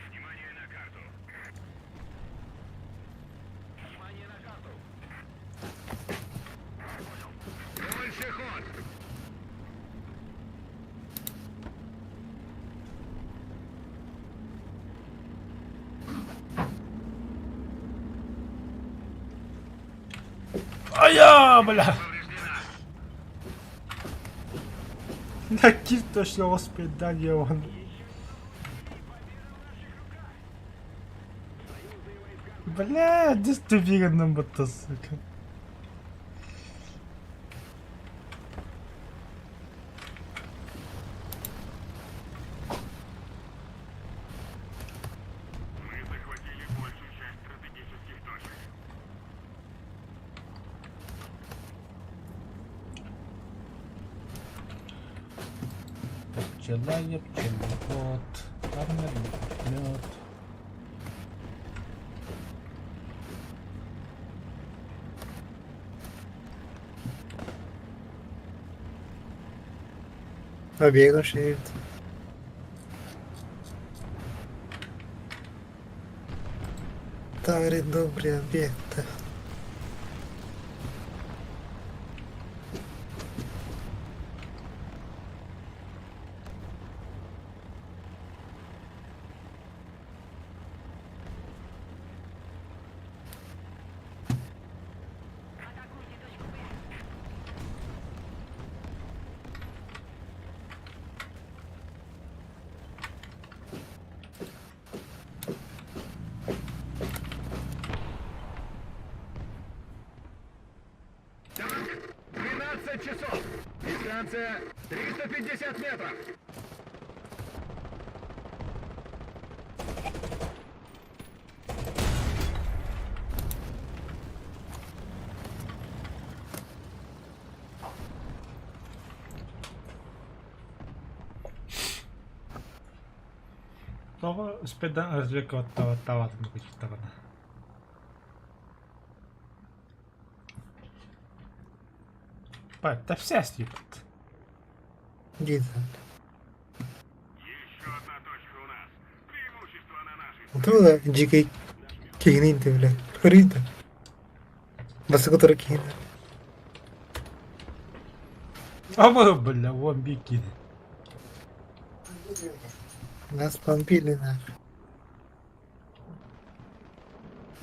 Внимание на карту! Внимание на карту! Понял. Больше ход! Айа, бля! Повреждена! На кир точно успеть, да, не он. Бля, где тупиган будто, сука. Мы захватили большую часть стратегических точек. Пчела я пчеловод, фармер мед. Побега шериф. Старый добрый объект. Танк! 12 часов! Дистанция 350 метров. Тоҕо спедан разведка оттаватын кучуттаҕына. Тэпсээс диэбит. Дии Еще одна точка у нас. Преимущество на нашей Тула дьиикэй киһини интэ бile. Көрүйдэ. Бастакы турар киһини. Абы бля, вон бикини. Нас бомбили нахуй.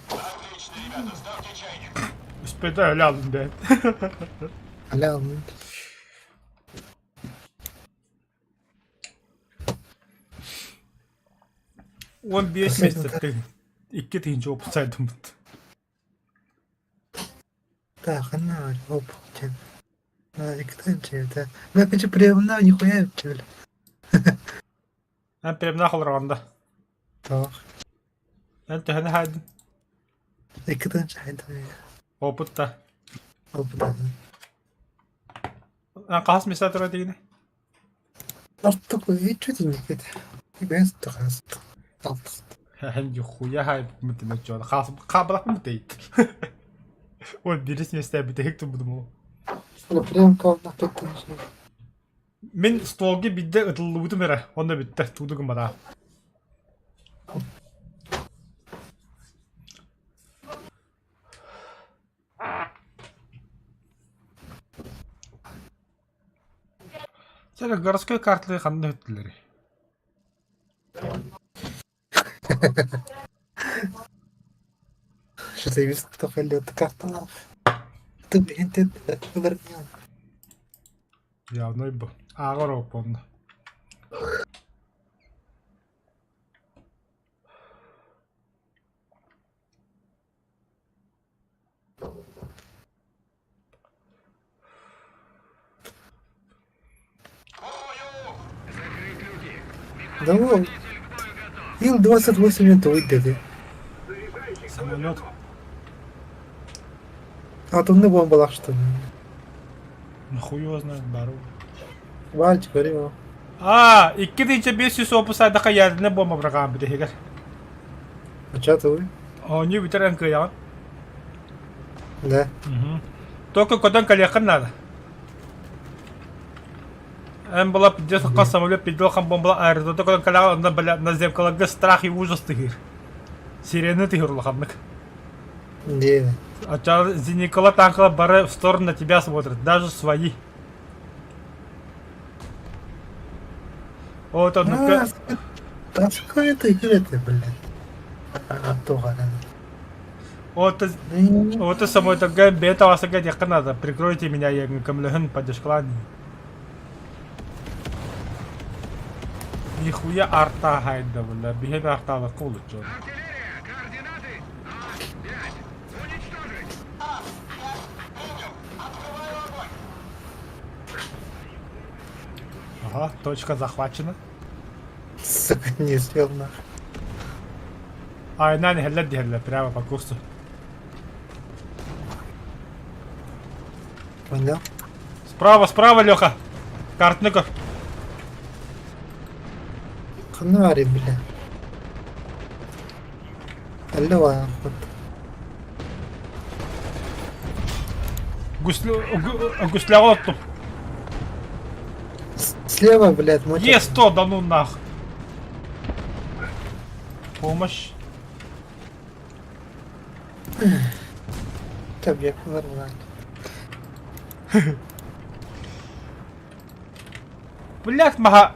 Отлично, ребята, ставьте чайник. Успеда өлөбүн бэт. Аля, ну. 15 Последний месяц 2 тыһыынча уопсайдыммыт. Так, она, оп, чен. На, икки да. Бля, приемна нихуя, бля. Эн приемна холоргонда. Так. Эн төһөнү хаайдын? 2 тыһыынча хайда. Опытта. Оп, да. Эн хаһыс места турар дигини? Ортоку, чуть не кет. Бэс тахас. Алтыс. Эн нихуя хаайбыт мөччү. Хаас хаабалаппын битейт. Ой, бирис месте бүтэһик турбутум ол. Прям кавна петтен. Мин стволга биирдэ ытыллыбытым эрэ, онно бүттэ, тууду гымматаа. Сэр, городской карталары ханна өттүлэрий? Что-то вис карталар. Ты, блин, ты выбрал. Явно бу. Ааҕар оппонно. Закрыть люки. Да вон. Водитель к бою готов. Ил-28 это выйдет. Заряжающий к бою Самолет. готов. Атомный бомбалах что ли? Нахуй его знает, бару. Вальчик, говори А, 2500 опусайдаха ядерная бомба быраҕаан бүтэһигэр. А чё ты вы? Оонньуу бүтэр эн кыайаҕын. Да. Только көтөн кэлиэххин наада. Эн была пиздец самолет пиздел хан бомбала аэродромда көтөн кэлэҕин онно бля на зеркаларга страх и ужас тыһыыр. Сирена тыһыыр улаханнык. Где? А Зеникала танкала бары в сторону на тебя смотрят, даже свои. Вот он, А, да какой это игры ты, блин? А, туга, вот, вот самой такая бета вас надо. Прикройте меня, я көмөлөһүн поддержкалаан. Нихуя арта хайда, бля, биһиги артаабакка улуччу. Артиллерия, координаты А5. Уничтожить. А5, принял. Открываю огонь. Ага, точка захвачена. Сука, не успел нахуй. А, на, не хелле, прямо по курсу. Понял? Справа, справа, Леха. Картников. Канари, бля. Алло, вот. Гусляго оттум. Слева, блядь, мой. Е100, да ну нах. Помощь. Тебе нормально. Блять, маха.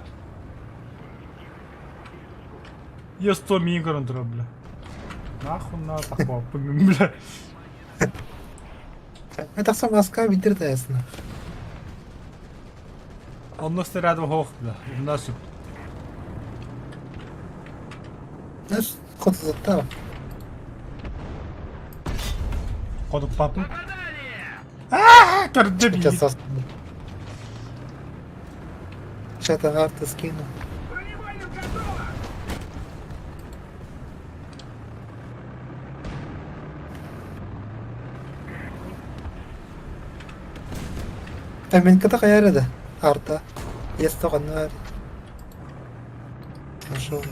Е100 мигран, бля. Нахуй на такого, бля. Это сам Москва видер ясно. Онно снарядов хох, бля. У нас Знаешь, кот заттав. Ходок папы. А, Көрдө Сейчас би. Чата арта скину. Каменката хайа эрэ да? Арта. Есть ханна баар? Нашел.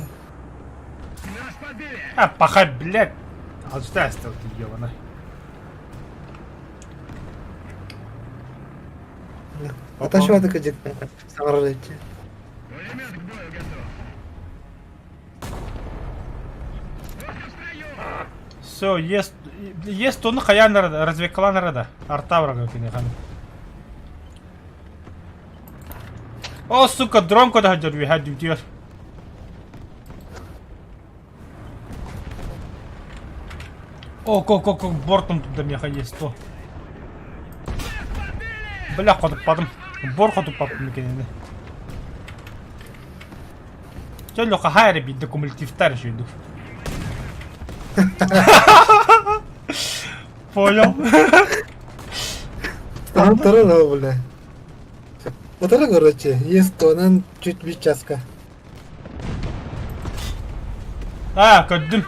А, пахай, блядь! А что ты ебаный? Аташваты кыдьык саҥарар иччи. Все, есть, есть тону хайаан разведкалаан эрэ Артаврага кинихан. О, сука, дрон куда ходил, үһэ О, ко, ко, ко, бортом туда меха есть то. Бля, хотуппатым. Бор хотуппаппын кинини. Чэ, Леха, хаһа эрэ биирдэ кумулятивтар үчүгэйдик. Понял. Там второй бля. Вот это, короче, есть онан чуть бит часка. Аа, көрдүм.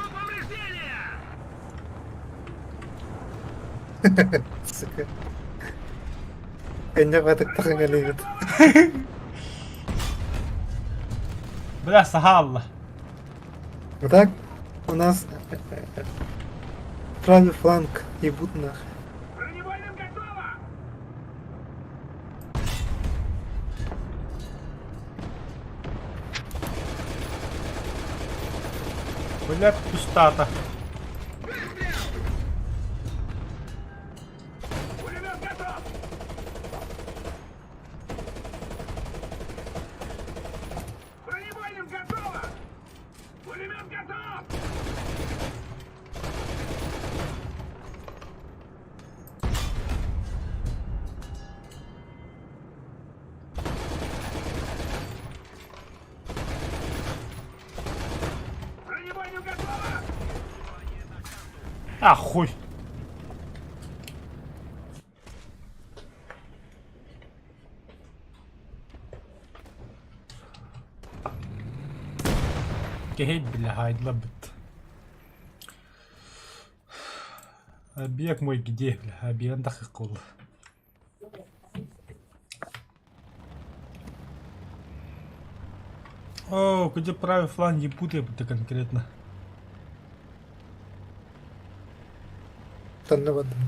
Сука. Энньэ батыктахан кэлиибит. Бля, саха алла. Вот так у нас правый фланг ебут нахуй. Бля, пустата. А, хуй. Киһи бля, хайдлабыт. Объект мой где, бля, объект дахыкул. О, где правый фланг ебут это конкретно. Танна бардым.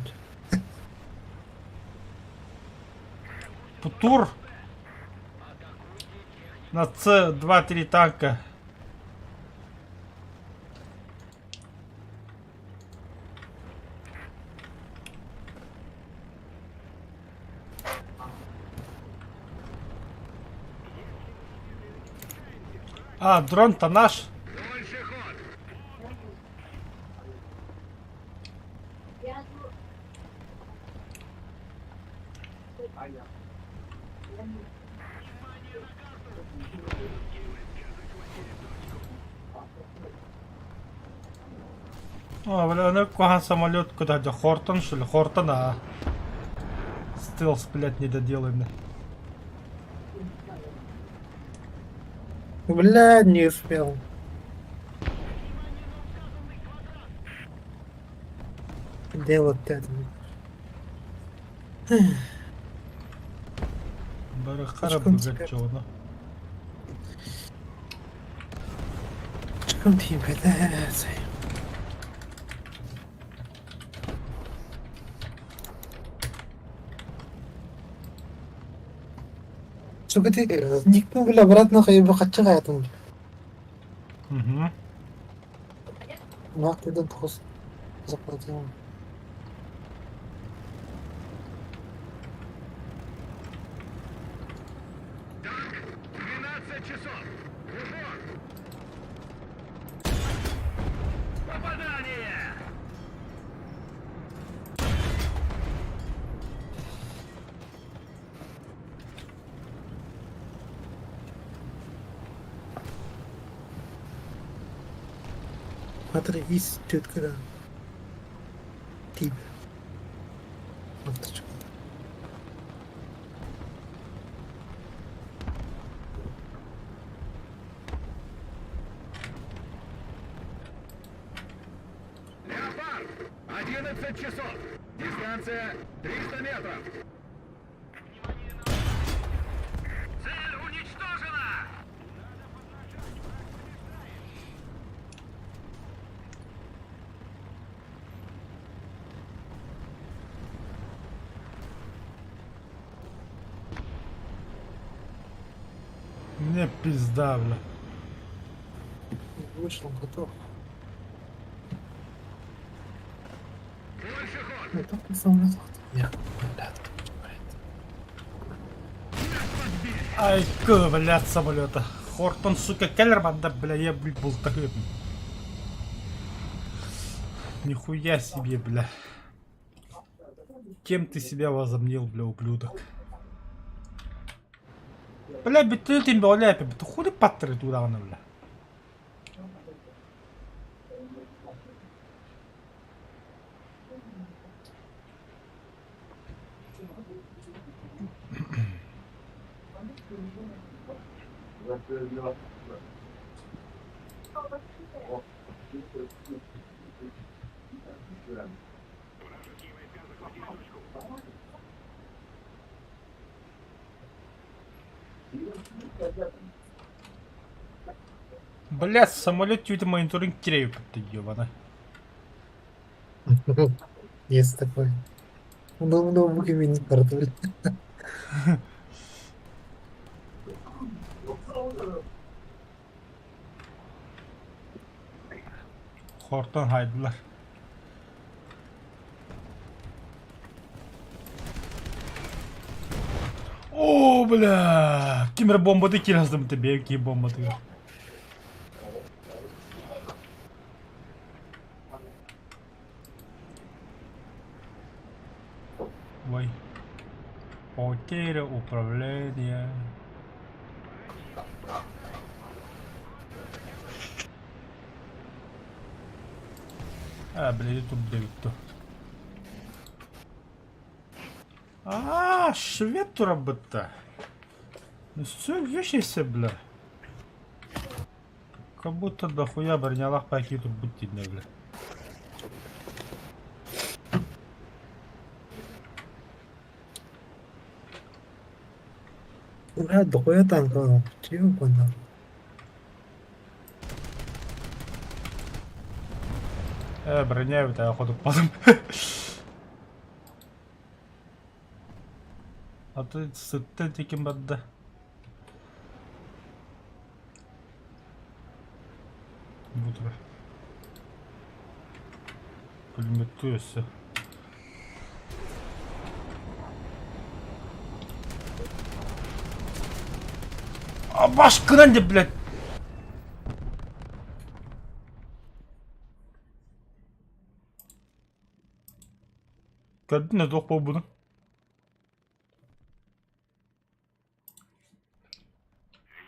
Путур. На С-2-3 танка. А, дрон-то наш. О, бля, аны куһаҕан самолет куда дьэ Хортон что ли? Хортон, а. Стелс, блядь, недоделанный. Бля, не успел. Дело это. Бары хара Очком быгат теперь. чоно. Чеком тиийбэтэ. Сука ты никну бля обратно хайба хаччы хаятым. Угу. Нахуй тхос заплатил. Смотри, есть тетка, да. Тип. Авточка. 11 часов. Дистанция 300 метров. Цель уничтожена! Мне пизда, бля. Вышел, готов. Больше ход! Ну, только самолет. Нет, блядь, блядь. Ай, блядь, самолета. Хортон, сука, Келлерман, да, бля, я, блядь, был такой. Нихуя себе, бля. Кем ты себя возомнил, бля, ублюдок? Бля, бүтүн бля, ты хули паттыры туда, бля. Бля, самолет тюта мониторинг кирею, ты ебана. Есть такой. Ну, ну, не блядь. Хортон хайдылар. О, бля! Кимер бомбады кираздым тебе, какие бомбады. Ой. Потеря управления. А, блядь, тут блядь, кто. А, швед работа. Ну все, вещи бля. Как будто дохуя бронялах пакету будь бля. Бля, дохуя танков, чего понял? Броня это охоту потом. А ты сыттен бадда. Буду. Пулемет все. А башкынан деп, блядь. Көрдүн туох буолбутун?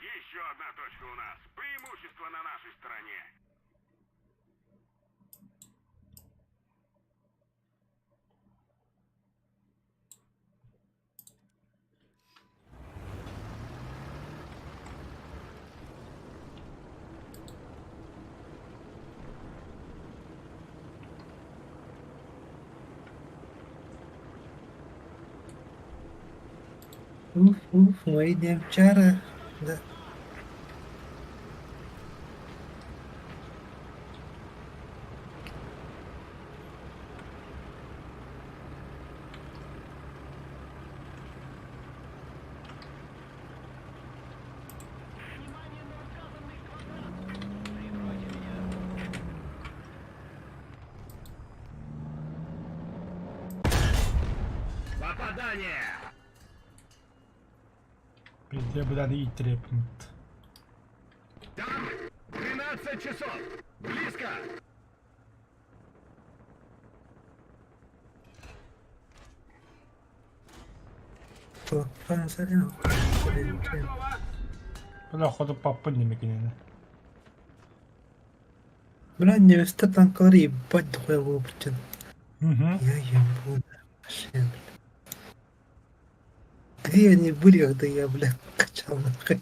Еще одна точка у нас. Преимущество на нашей стороне. Уф, уф, мои немчары. Да. Попадание! Пизде, бля, и трепнет. Там 12 часов! Близко! Бля, ходу папа не мекенene. Бля, невеста танкалар ебать дохуя было причин. Угу. Я ебу, вообще, бля. Где они были, когда я, бля, качал нахуй?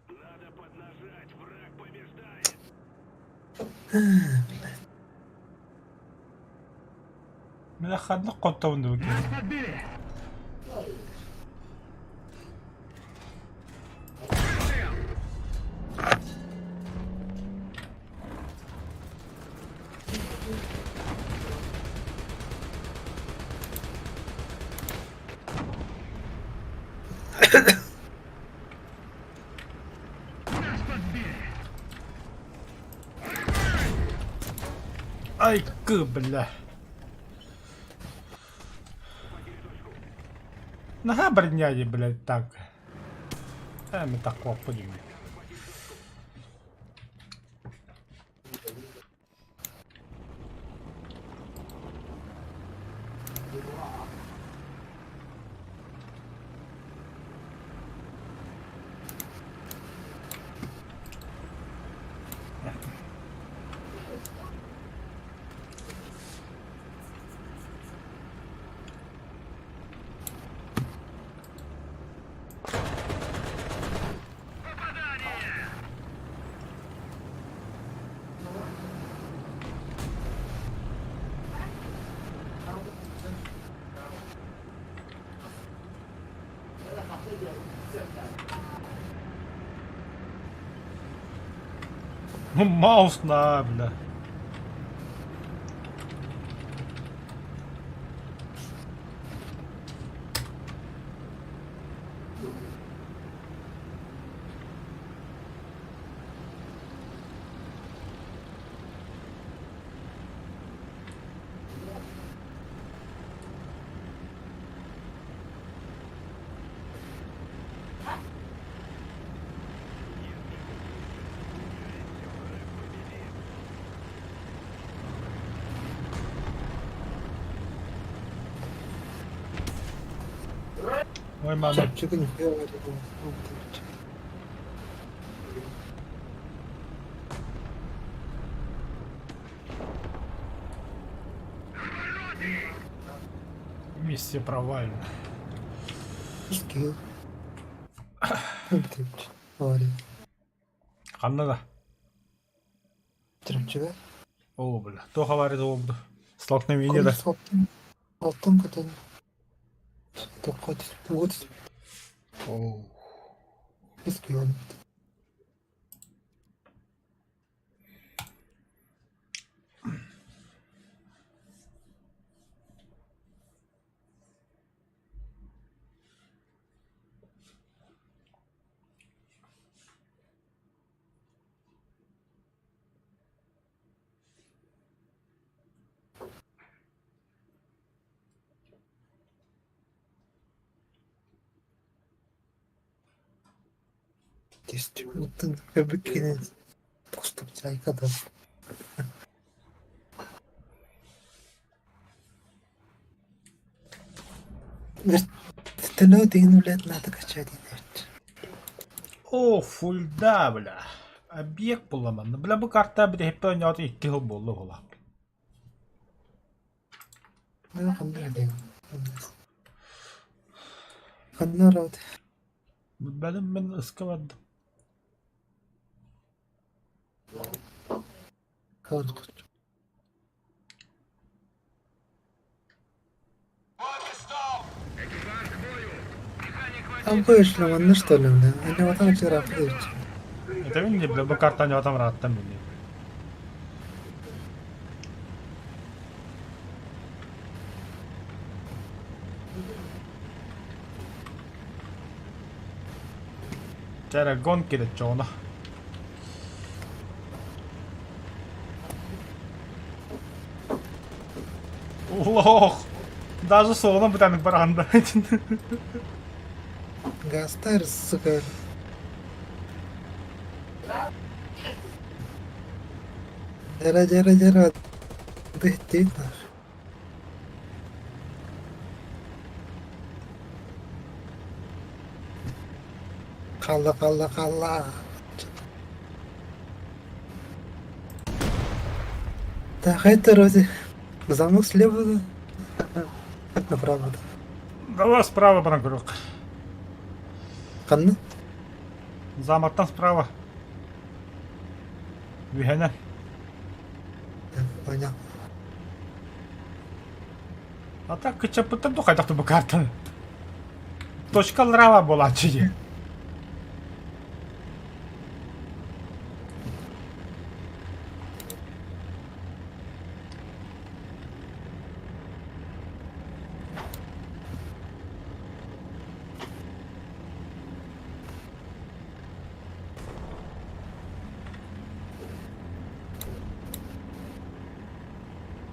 Надо поднажать. Блядь. Бля, ханнык хоттобун дуу Нас подбили! Выстрел! Нас подбили! Айкы, бля. Наһаа броня блядь, так. Э, мы так будем. Попадание! Ну, маус на, бля. Ой, мама. Чепчика нихуя в этом было. Миссия провалена. Скилл. Авария. Ханна да? Чепчика. Оо, бля. Туох авария буолбут? Столкновение да? Алтын көтөн. Тоққа түсіп, туға түсіп, Оо. скилл. Оттон көрбүт кини тоступ чайка да. Вертолет деген, блядь, надо качать. О, фульда, бля. Объект буламан. Бля, бу карта бля, оонньоото икки сыл буолла буолла. Ну, ханна деген. Ханна рот. Бэлэм мин ыска бардым. Хавар. Экипаж к бою! Механик Там водитель! кое-что, манна что ли, бля? Они вот там вчера подойти. Это мин бля, бу карта оонньоотом ырааттам мин. Чэ, гонки да чоно. Лох! Даже суолунан бытааннык бараҕын да. Гастар, сука. Дьара, дьара, дьара. Дыхтит нах. Хаалла, хаалла, хаалла. Так, это вроде замок слева, да? Направо. Да. Давай справа баран көрүөх. Ханна? Замоктан справа. Үһэнэ. Понял. А так кыччаппыттар ду хайдах бу картаны. Точка лрава буолааччы дии.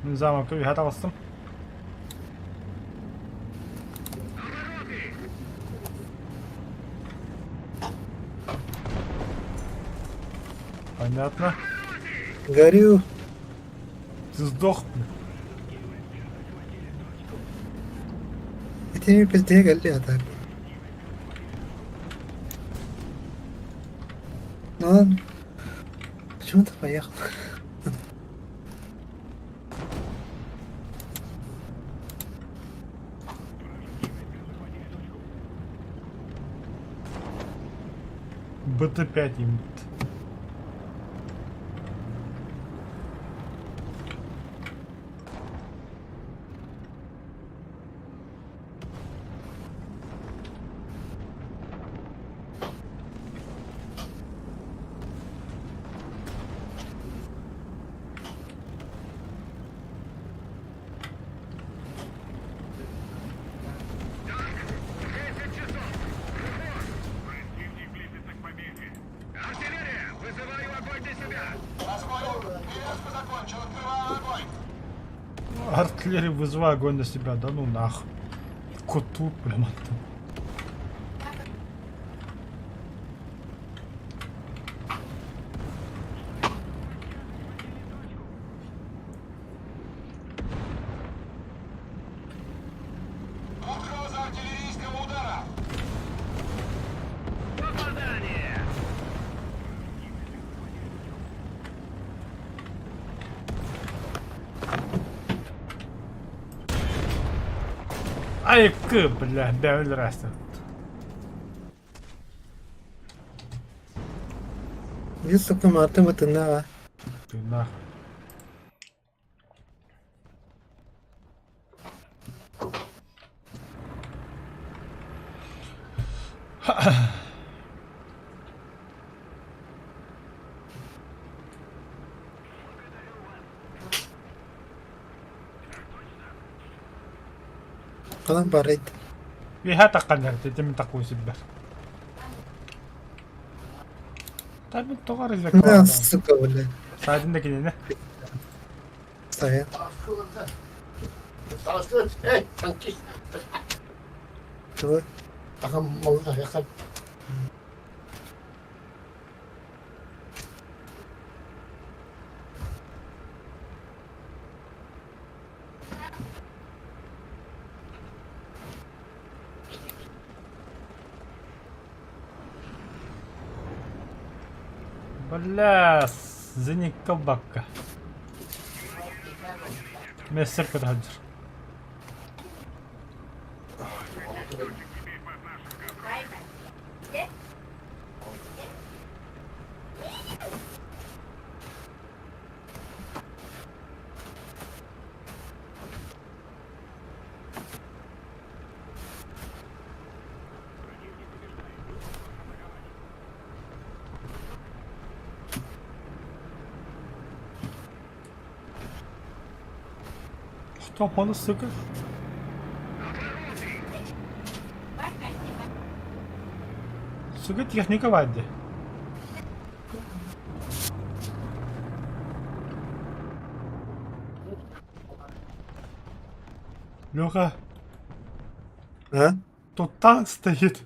Мин замокка үһэ таҕыстым. Понятно. Горю. Ты сдох. Это пизде галли атак. Ну он почему-то поехал. БТ-5 им. Противник близится к победе. Артиллерия, вызываю огонь на себя! Артиллерия вызывай огонь на себя, да ну нах. Коту прямо там. Угроза артиллерийского удара! Попадание! Ай, к, бля, бля, растет. Биир сука маартым ытынна Ты нахуй. Ханан барыйт. Үөһэ таххан эрэ, тэтимин такой сирбэр. Та мин тоҕо На, рюкзак сука, бля. Саадын да кинини. Стоят. Чего? Бля, зеникка бакка. Мессер көтө Что, он, сука? Сука, техника вадди. Леха, А? тут танк стоит.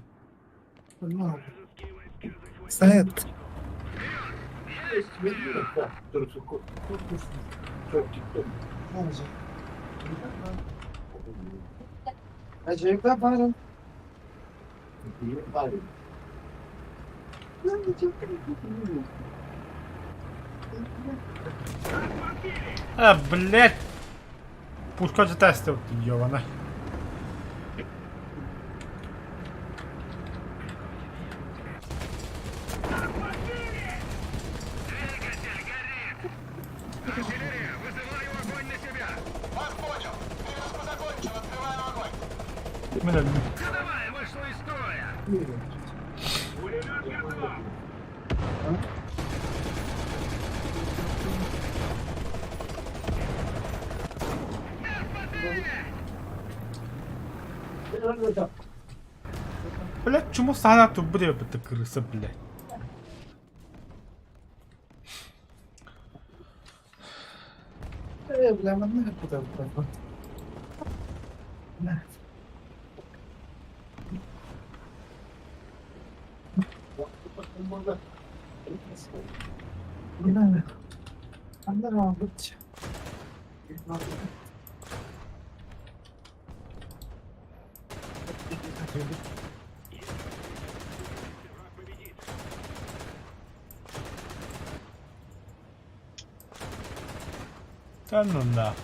Стоят. А, блядь. Пушка же тестил, ёбана. Артиллерия, вызываю Мин өллүм. Блядь, чему саана турбут эбит крыса, блядь. Э, бля, манна куда Да ну на.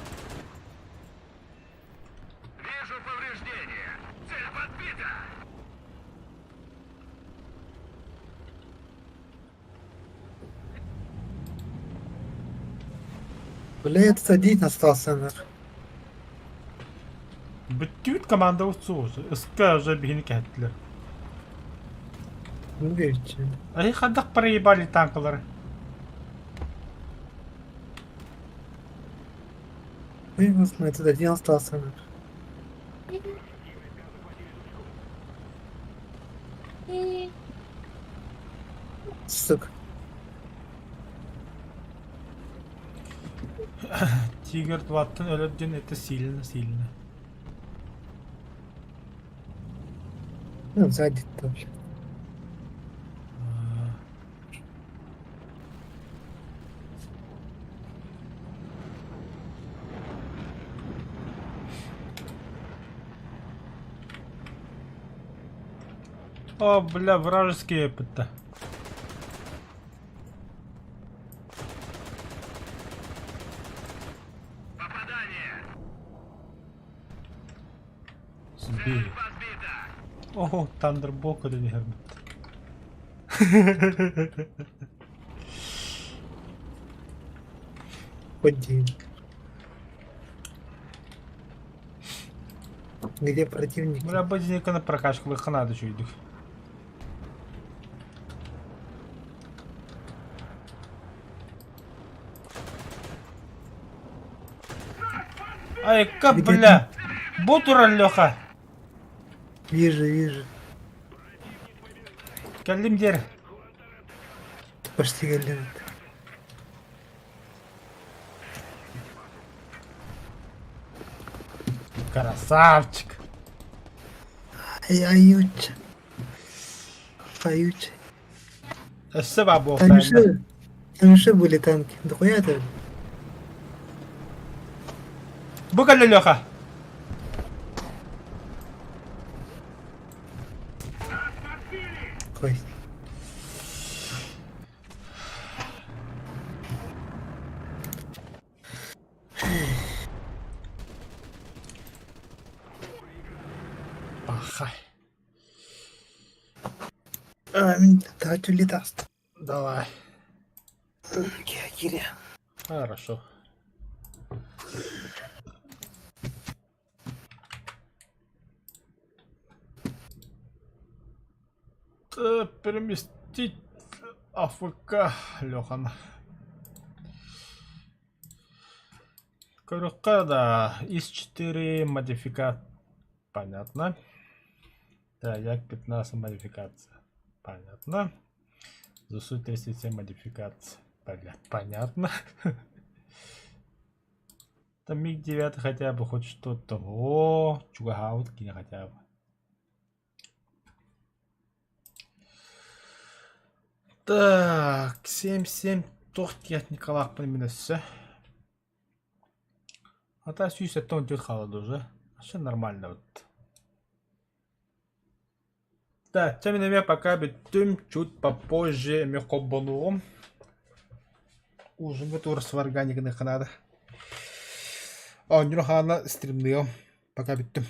Вижу повреждения. Цель подбита. Бля, этот один остался, нах. Бүттүүт команда утсуу. Ыска уже биһини кэһэттилэр. Ну, верите. Ай хадах проебали танкалары. Хуй его знает, этот один остался, нах. Сука. Тигр 2-тан өлөр диэн это сильно сильно. Ну, сзади-то, бля. О, бля, вражеские это. Попадание. Сбей. Цель подбита. О, Тандерболт это не гербет. Ходи. Где противники? Бля, бодинка на прокачку выхана надо чуйдук. Ай, ка, бля! Бутура, Леха! Вижу, вижу. Кэллим дер. Почти галерт. Красавчик! Ай, аюч. Аюч. Өссө баа Там буолтаайна. еще, там еще были танки. Дохуя это? Бу кэллэ Леха. Ой. Пахай. А, мин таачулли таҕыста. Давай. Кире. Хорошо. Переместить АФК Лехан. Көрүөххэ да, ИС-4 модификат. Понятно. Да, Як-15 модификация. Понятно. ЗСУ-37 модификация. Понятно. Там МиГ-9 хотя бы хоть что-то. О, чугаут хотя бы. Так, 7-7 туох техникалаахпын мин өссө. Ата 174 хаалла уже. Все нормально вот. Так, тем не менее, пока бүттүм, чуть попозже эмиэ холбонуоҕум. Ужинга тур сварганигын надо. Оонньуур хаана стримныам. Пока бүттүм.